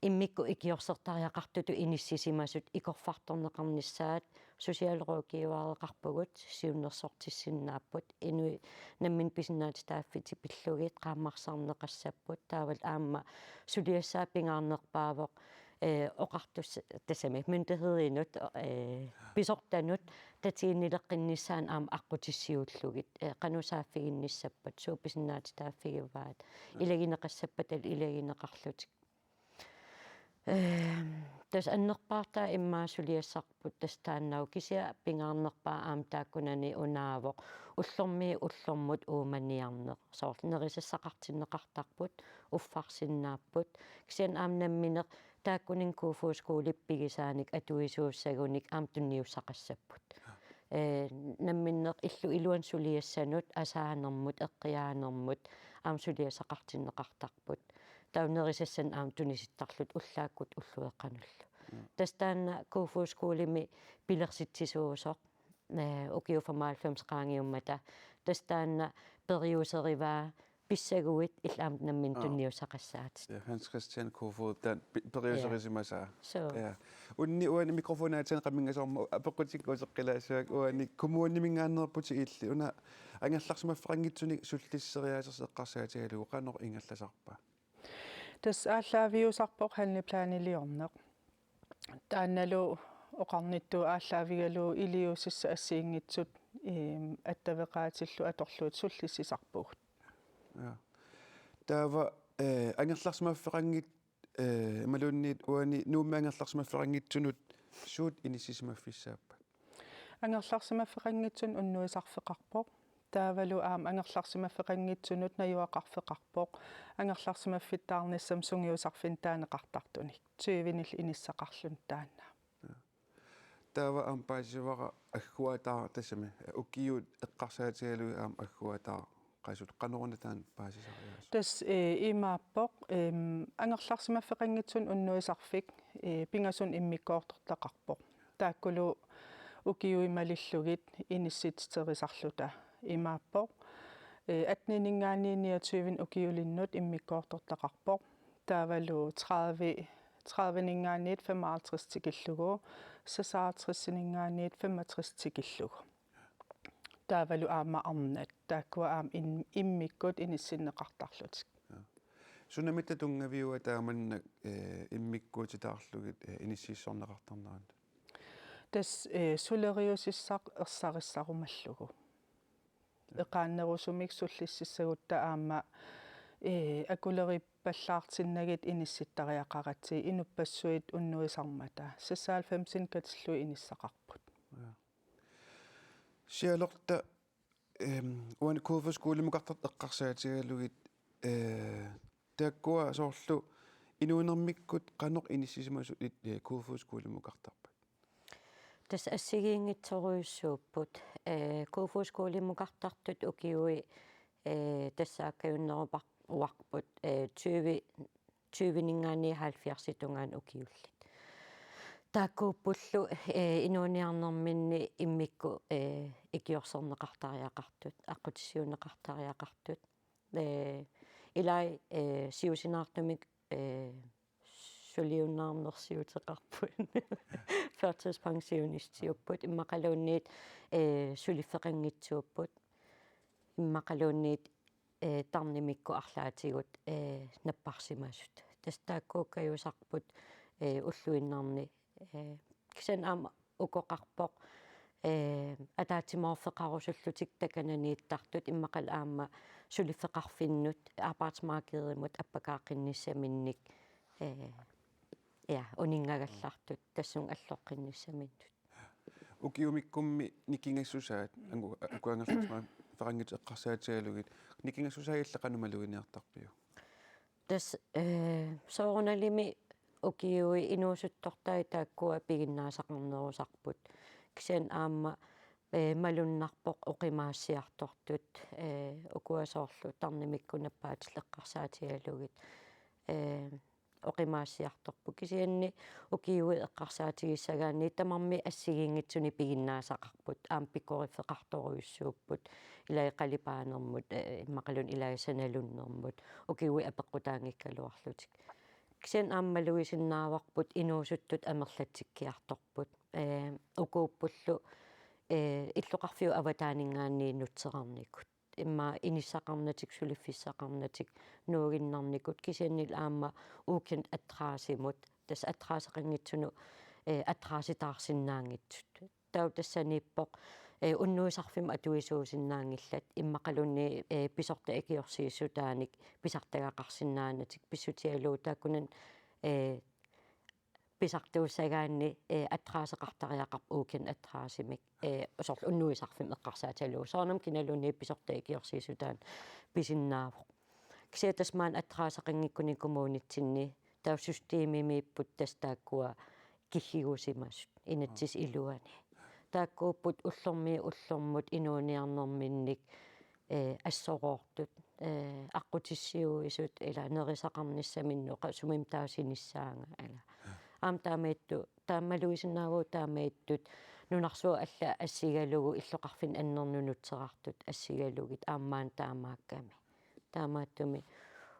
immikkut ikiorsertariaqartutut inissisimasut ikorfartorneqarnissaat, socialrådgivereqarpugut, siunnersortissinnaapput, inuit namminneq pisinnaatitaaffii pillugit qaammarsarneqassapput, taavalu aamma suliassaat pingaarnerpaavoq, eh, oqartuss-, tassami myndighedinut, eh, pisortanut tatiginnileqqinnissaannut aamma aqqutissiuullugit, eh, qanoq saaffiginnissappat, suut pisinnaatitaaffigivaat, ilagineqassappata ilagineqarlutik. Ehm, tassa annerpaartaat immaqa suliassarput tassa taannaavoq, kisianni pingaarnerpaaq aamma taakkunani unaavoq ullormiit ullormut uumaniarneq. Soorlu nerisassaqartinneqartarput, uffarsinnaapput. Kisianni aamma nammineq Taakkuninni Kofoeds Skolep pigisaanik atuisuussagunik aamma tunniussaqassapput. Ee, namminneq illup iluani suliassanut, asaanermut, eqqiaanermut aamma suliassaqartinneqartarput. Taava nerisassanik aamma tunisittarlutik ullaakkut ullueqqanullu. Mm. Tassa taanna Kofoeds Skolemi pilersitsisuusoq, ee, ukiut femoghalvfems qaangiummata. Tassa taanna periuserivaa pissaguit illit aamma namminneq Aa. tunniussaqassaatit. Ja, Hans Christian Kofod, taanna pi-, periuserisimasaa. Ja. Suu. Ja. Unni uani mikrofonaatsianik qaminngasoormat apeqqutikkut uteqqilaassuakka, uani kommuniminngaanneerputit illit, una angerlarsimaffeqanngitsunik sullissiseriaasersi eqqarsaatigalugu qanoq ingerlasarpa? Tassa aallaaviusarpoq handleplaniliorneq. Taannalu oqarnittut aallaavigalugu iliuusissat assigiinngitsut, eem, attaveqaatillu atorlugit sullissisarpugut. Ja. Taava, eh, angerlarsimaffeqanngit-, eh, imaluunniit uani Nuummi angerlarsimaffeqanngitsunut suut inissisimaffissaappat? Angerlarsimaffeqanngitsunut unnuisarfeqarpoq. Taavalu aamma angerlarsimaffeqanngitsunut najugaqarfeqarpoq. Angerlarsimaffittaarnissamut sungiusarfinnut taaneqartartunik. Tyvenillu inissaqarluni taanna. Taava aamma paasivara agguataaq tassami ukiut eqqarsaatigalugit aamma agguataaq qasut qanoruna taanna paasisariaasoq? Tassa, eh, imaappoq, eem, angerlarsimaffeqanngitsunut unnuisarfik, eh, pingasunut immikkoortortaqarpoq. Taakkulu ukiut malillugit inissititerisarluta imaappoq. Eh, atteninngaanniit niogtyve ukiulinnut immikkoortortaqarpoq. Taavalu tredive, trediveninngaanniit femoghalvtreds tikillugu, seksoghalvtredsininngaanniit femogtres tikillugu. Taavalu aamma arnat, taakkua aamma in-, immikkut inissinneqartarlutik. Ja. Sunamitta tunngaviua taamannak, eh, immikkuutitaarlugit, eh, inissiissorneqartarnerannut? Tassa, eh, suleriusissaq ersarissarumallugu. Eqaannerusumik sullississagutta aamma, eh, akulerippallaartinnagit inissittariaqaratsigit inuppassuit unnuisarmata. Seksoghalvfemsini katillugit inissaqarput. Ja. Sialerta, ehm, uani Kofoeds Skolemukartartut eqqarsaatigalugit, eh, taakkua soorlu inuunermikkut qanoq inissisimasut it-, eh, Kofoeds Skolemukartarpat? Tassa assigiinngitsorujussuupput. Eh, Kofoeds Skolemukartartut ukiui, eh, tassaakkajunnerupa-, -uarput, eh, tyve, tyveninngaanniit halvfjerdsit tungaanut ukiullit. Taakkuuppullu, eh, inuuniarnerminni immikkut, eh, ikiorserneqartariaqartut, aqqutissiuunneqartariaqartut. Eh, ilai, eh, siusinaartumik, eh, suliunnaarnersiuteqarput. Førtidspensionistiupput, immaqaluunniit, eh, suliffeqanngitsuupput, immaqaluunniit, eh, tarnimikkut arlaatigut, eh, napparsimasut. Tassa taakkuukkajusarput, eh, ulluinnarni, eh, kisianni aamma ukoqarpoq, eh, ataatsimoorfeqarusullutik takananiittartut immaqalu aamma suliffeqarfinnut, arbejdsmarkedimut appakaaqqinnissaminnik, eh, ja, uninngagallartut tassunga alloqqinnissaminnut. Ukiumikkummi nikingassusaat, angu-, uku angerlarsimaffeqanngitsut eqqarsaatigalugit, nikingassusaat illit qanoq maluginiartarpiuk? Tassa, eh, soorunalimi ukiui inuusuttortai taakkua piginnaasaqarnerusarput. Kisianni aamma, eh, malunnarpoq oqimaassiartortut, eh, ukua soorlu tarnimikkut nappaatillit eqqarsaatigalugit, eh, oqimaassiartorput. Kisianni ukiui eqqarsaatigissagaanni tamarmik assigiinngitsunik piginnaasaqarput, aamma pikoriffeqartorujussuupput, ilai qalipaanermut, eh, immaqaluunniit ilai sanalunnermut, ukiui apeqqutaanngikkaluarlutik. Kisianni aamma malugisinnaavarput inuusuttut amerlatsikkiartorput. Eh, ukuuppullu, eh, illoqarfiup avataaninngaanniit nutserarnikut. Immaqa inissaqarnatik, suliffissaqarnatik, nuuginnarnikut, kisiannili aamma ukenadressemut, tassa adresseqanngitsunut, eh, adressetaarsinnaanngitsut. Taava tassaniippoq, eh, unnuisarfimmut atuisuusinnaanngillat, immaqaluunniit, eh, pisortat ikiorsiissutaanik pisartagaqarsinnaanatik, pissutigalugu taakkunani, eh, pisartuussagaanni, eh, adresseqartariaqarpoq ukenadressemik, eh, soorlu unnuisarfimmut eqqarsaatigalugu. Soorunami kinaluunniit pisortat ikiorsiissutaannik pisinnaavoq. Kisianni tassa maani adresseqanngikkunik kommunitsinni Taava systemimiipput tassa taakkua kiggigusimasut inatsisit iluanni. Taakkuupput ullormiit ullormut inuuniarnerminnik, eh, assoroortut, eh, aqqutissiuisut ila nerisaqarnissaminnut qa-, sumimut taava sinissaanga ila. Aamma taamaattut, taamaluisinnaavoq taamaattut nunarsuup alla assigalugu illoqarfinni annernut nutserartut assigalugit aamma taamaakkami. Taamaattumik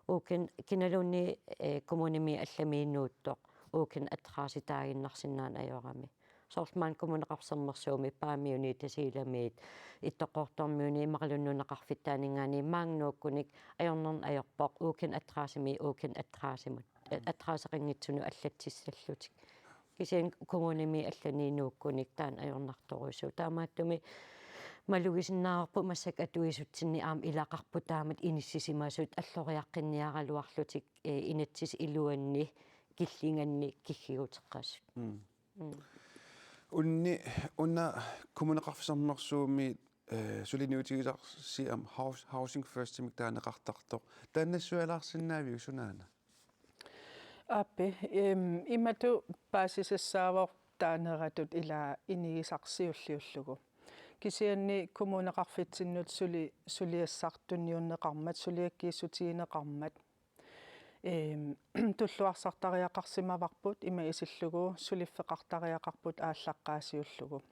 uken kinaluunniit, eh, kommunimi allamiinnuuttoq uken adressitaaginnarsinnaaneq ajorami. Soorlu maani Kommuneqarfik Sermersuumi Paamiuni Tasiilamiit Ittoqqortoormiuni imaluunniit nunaqarfittaaninngaanniit maanga nuukkunik ajornarneq ajorpoq uken adressimi uken adressimut. Eh, adresseqanngitsunut allatsissallutik. Kisianni kommunimi allani nuukkunik taanna ajornartorujussuuvoq. Taamaattumik malugisinnaavarput massakkut atuisutsinni aamma ilaqarput taamatut inissisimasut alloriaqqinniaraluarlutik, eh, inatsisit iluanni killinganni kiggiguteqasut. Mm. Mm. Unni, una Kommuneqarfik Sermersuumi, eh, suliniutigisarsi aamma House-, Housing First-imik taaneqartartoq. Taanna nassuialaarsinnaaviuk sunaana? Aappi, em, imatut paasisassaavoq taaneratut ila inigisaq siulliullugu. Kisianni kommuneqarfitsinnut suli-, suliassartunniunneqarmat, suliakkiissutigineqarmat. Em, tulluarsartariaqarsimavarput ima isillugu suliffeqartariaqarput aallaqqaasiullugu.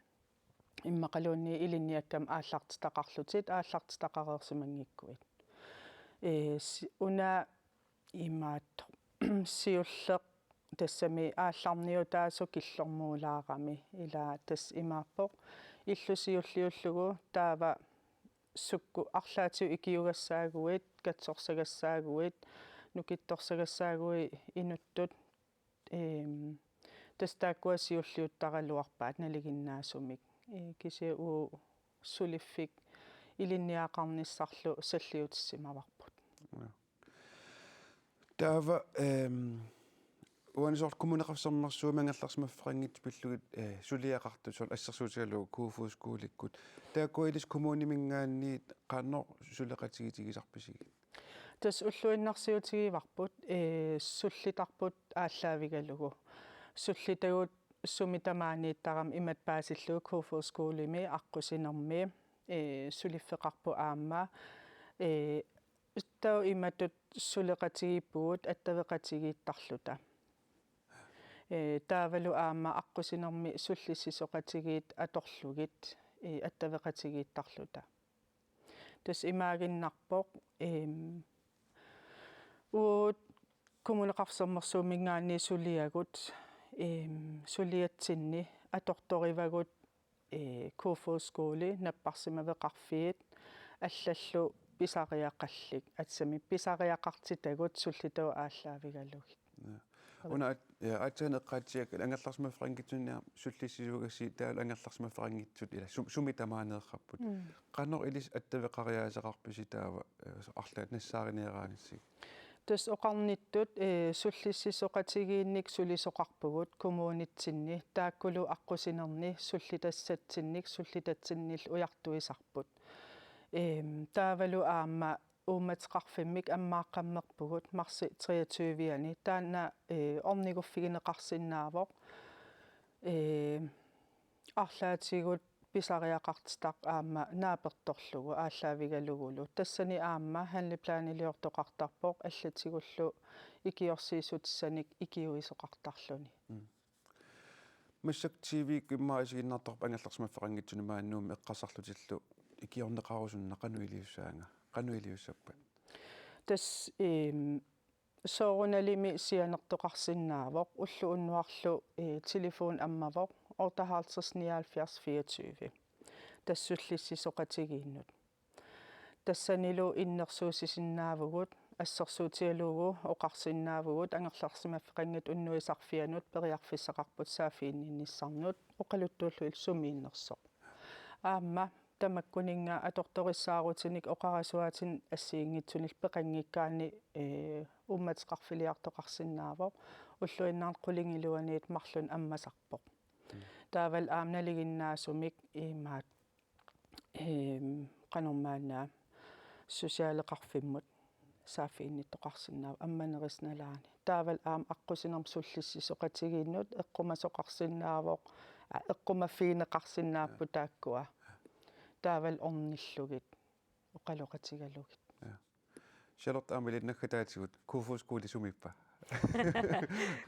Immaqaluunniit ilinniakkamik aallartitaqarlutit aallartitaqareersimanngikkuit. Ee, si-, una imaattoq siulleq tassami aallarniutaasoq killormuulaarami ila tassa imaappoq illu siulliullugu taava sukkut arlaatigut ikiugassaaguit, katsorsagassaaguit, nukittorsagassaaguit inuttut, em, tassa taakkua siulliuttaraluarpaat nalinginnaasumik. Ee, kisianni uagut suliffik ilinniagaqarnissarlu salliutissimavarput. Ja. Taava, em, uani soorlu Kommuneqarfik Sermersuumi angerlarsimaffeqanngitsut pillugit, eh, suliaqartut soorlu assersuutigalugu Kofoeds Skolikkut. Taakkua ilissi kommuniminngaanniit qanoq suleqatigiitigisarpisigit? Tassa ulluinnarsiutigivarput, eh, sullitarput aallaavigalugu. Sullitagut sumi tamaaniittarami imatut paasillugu Kofoeds Skolimi aqqusinermi, eh, suliffeqarput aamma, eh, taava imatut suleqatigiippugut attaveqatigiittarluta. Ee, taavalu aamma aqqusinermi sullissisoqatigiit atorlugit, ee, attaveqatigiittarluta. Tassa imaaginnarpoq, em, uagut Kommuneqarfik Sermersuuminngaanniit suliagut, em, suliatsinni atortorivagut ee, Kofoeds Skoli, napparsimaveqarfiit, allallu pisariaqallit, atsami pisariaqartitagut sullitagut aallaavigalugit. Ja. Una at-, ja, aatsaat eqqaatsiakkat angerlarsimaffeqanngitsuni aamma sullissisuugassi taavalu angerlarsimaffeqanngitsut ila su-, sumi tamaaneerparput. Mm. Qanoq ilissi attaveqariaaseqarpisi taava, eh, arlaat nassaariniaraangassi? Tassa oqarnittut, eh, sullissisoqatigiinnik sulisoqarpugut kommunitsinni, taakkulu aqqusinerni sullitassatsinnik sullitatsinnillu ujartuisarput. Em, taavalu aamma uummateqarfimmik ammaaqqammerpugut marsip treogtyve-ani. Taanna, eh, orniguffigineqarsinnaavoq. Eh, arlaatigut pisariaqartitaq aamma naapertorlugu aallaavigalugulu. Tassani aamma handleplaniliortoqartarpoq allatigullu ikiorsiissutissanik ikiuisoqartarluni. Mm. Massakkut T V-kkut immaqa isiginnaartarput angerlarsimaffeqanngitsuni maani Nuummi eqqarsarlutillu ikiorneqarusunneq qanoq iliussaanga, qanoq iliussappat? Tassa, em, soorunalimi sianertoqarsinnaavoq, ulloq unnuarlu, eh, telefoni ammavoq, otteoghalvtreds nioghalvfjerds fireogtyve. Tassa sullissisoqatigiinnut. Tassanilu innersuussisinnaavugut, assersuutigalugu oqarsinnaavugut, angerlarsimaffeqanngitsoq unnuisarfianut periarfissaqarput saaffiginninnissannut, oqaluttuullutillu sumiinnersoq. Aamma tamakkuninnga atortorissaarutinik oqarasuaatinik assigiinngitsunillu peqanngikkaanni, ee, uummateqarfiliartoqarsinnaavoq, ulluinnarni qulingiluaniit marlunnik ammasarpoq. Mm. Taavalu aamma nalinginnaasumik imaattoq, eem, qanormaanna socialeqarfimmut. saaffiginnittoqarsinnaavoq ammanerisa nalaani. Taavalu aamma aqqusinermut sullissisoqatigiinnut eqqumasoqarsinnaavoq, aa, eqqumaffigineqarsinnaapput taakkua. Taavalu ornillugit, oqaloqatigalugit. Ja. Charlotte aamma ilinnut naggataatigut, Kofoeds Skole sumiippa?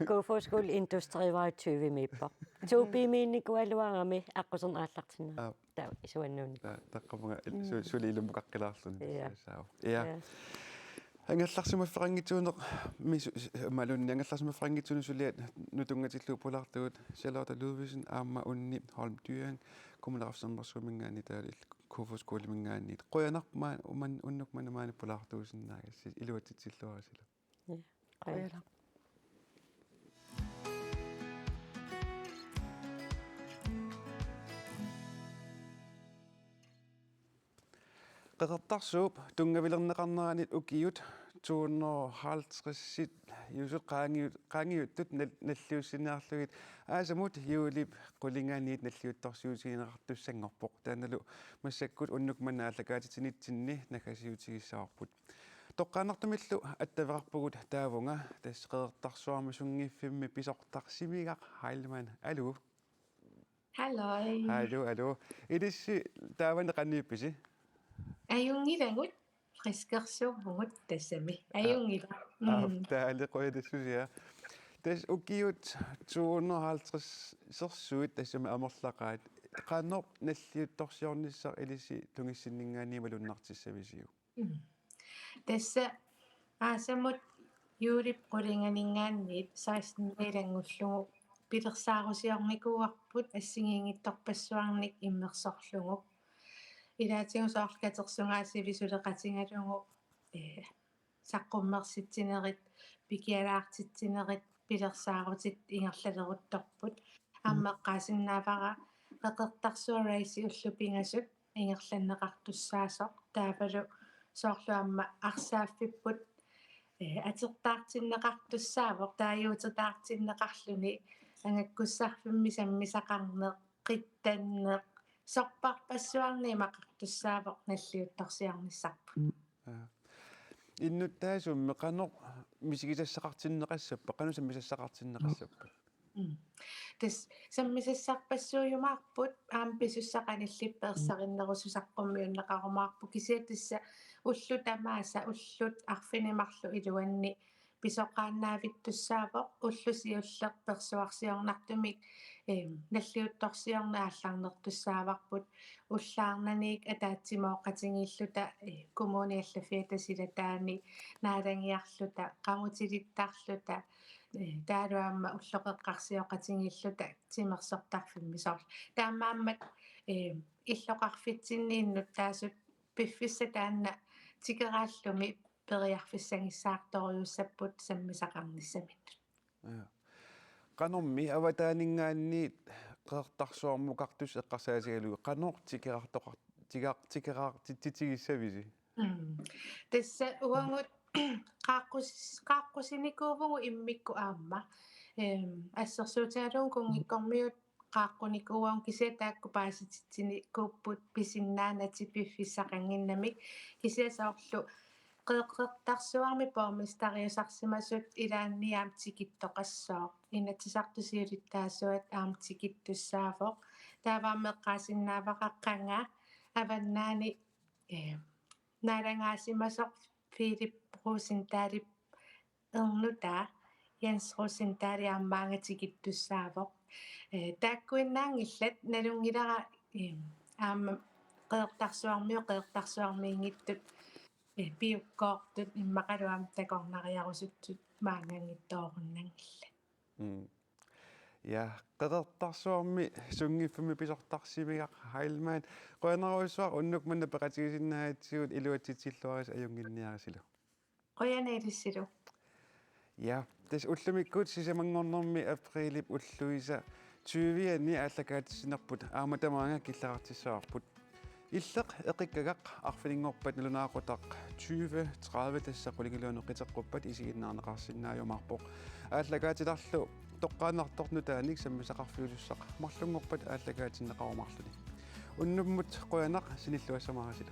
Kofoeds Skole Industrivej tyvemiippoq. To B-miinnikuugaluarami aqquserneq aallartinnera. Aap. Taava isuannuunnik. Taa, taqqamunga il-, su-, Mm. suli ilummukaqqikkumaarluni. Ja. Saava. Ja. Ja. Angerlarsimaffeqanngitsuuneq, mi su-, s-, imaluunniit angerlarsimaffeqanngitsuuneq suliat nutungatillugu pulaartugut, Charlotte Ludvigsen aamma Unni Holm Dyring, Kommuneqarfik Sermersuuminngaanniit taavalu Kofoeds Skoleminngaanniit. Qujanaq maa-, uman-, unnuk manna maani pulaartuusinnaagassi, iluatsitsilluarisilu. Ja, qujanaq. Qujanaq. Qeqertarsuup tunngavilerneqarneranit ukiut to hundrede og halvtreds-iusut qaangiut-, qaangiuttut nal-, nalliussiniarlugit aasamut juulip qulinganiit nalliuttorsiutigineqartussanngorpoq. Taannalu massakkut unnuk manna aallakaatitsinitsinni naggasiutigissavarput. Toqqaannartumillu attaveqarpugut taavunga, tassa Qeqertarsuarmi Sunngiffimmi Pisortarsimigaq Heilmann. Aluu. Halløj. Aluu, aluu. Ilissi taavani qanoq ippisi? Ajunngilagut, friskersuuvugut tassami. Ajunngilagut. Aa, mm. Taali qujanassusia. Tassa ukiut to hundrede og halvtreds-ersuit tassami amerlaqaat. Qanoq nalliuttorsiornissaq ilissi tungissinninngaanniit malunnartissavisiuk? Mm. Tassa aasamut juulip qulinganinngaanniit seksten ilanngullugu pilersaarusiornikuuarput assigiinngitsorpassuarnik immersorlugu. Ilaatigut soorlu katersugaasivisoqatigalugu, ee, saqqummersitsinerit, pikialaartitsinerit, pilersaarutit ingerlaleruttorput. Aamma eqqaasinnaavara Qeqertarsuaq Race ullut pingasut ingerlanneqartussaasoq, taavalu soorlu aamma arsaaffipput, ee, atertaartinneqartussaavoq, taaguutitaartinneqarluni, angakkussarfimmi sammisaqarneq, qittanneq, sorpassuarnik imaqartussaavoq nalliuttorsiornissarput. Aa. Innuttaasummi qanoq misigisassaqartinneqassappat, qanoq sammisassaqartinneqassappat? Mm. Tassa sammisassarpassuujumaarput, aamma pisussaq qanillipput ersarinnerusoq saqqummiunneqarumaarpoq, kisianni tassa ullut tamaasa, ullut arfineq-marluk iluanni pisoqaannaavittussaavoq, ulloq siulleq persuarsiornartumik, em, nalliuttorsiorneq aallarnertussaavarput, ullaarnaniit ataatsimooqatigiilluta, eh, kommuni allaffiata silataani naalagiarluta, qamutilittarluta, ee, taavalu aamma ulloqeqqarsioqatigiilluta timersortarfimmi soorlu. Taamaammat, ee, illoqarfitsinni innuttaasut piffissaq taanna tikeraallumi periarfissagissaartorujussuupput sammisaqarnissaminnut. Ja. Qanormi avataaninngaanniit Qeqertarsuarmukartussaq eqqarsaatigalugu, qanoq tikerartoqar-, tikar-, tikeraartitsitigissavisi? Mm. Tassa uagut qaaqqus-, qaaqqusinikuuvugut immikkut aamma. Em, assersuutigalugu kunngikkormiut qaaqqunikuuagut, kisianni taakku paasititsinikuupput pisinnaanatik piffissaqannginnamik. Kisianni soorlu Qeqertarsuarmi borgmesteriusarsimasut ilaanni aamma tikittoqassooq. Inatsisartut siulittaasuat aamma tikittussaavoq. Taava aamma eqqaasinnaavara qanga Avannaani, eh, naalagaasimasoq Philip Rosenthalip ernutaa Jens Rosenthal aamma maanga tikittussaavoq. Eh, taakkuinnaanngillat, nalunngilara, eh, aamma Qeqertarsuarmiut Qeqertarsuarmiinngitsut, eh, piukkoortut immaqalu aamma takornariarusuttut maannganngitsoorunnanngillat. Mm. Ja, Qeqertarsuarmi Sunngiffimmi Pisortarsimigaq Heilmann. Qujanarujussuaq unnuk manna peqatigisinnaagatsigut, iluatsitsilluarisi ajunnginniarisilu. Qujanaq ilissilu. Ja, tassa ullumikkut sisamanngornermi aprilip ulluisa tyve-ani aallakaatitsinerput aamma tamaanga killiliisarparput. Illeq eqikkagaq arfininngorpat nalunaaqutaq tyve tredive, tassa qulingiluanut qiteqquppat, isiginnaarneqarsinnaajumaarpoq. Aallakaatitarlu toqqaannartoq nutaanik sammisaqarfiusussaq marlunngorpat aallakaatinneqarumaarluni. Unnummut qujanaq, sinilluassamaarisilu.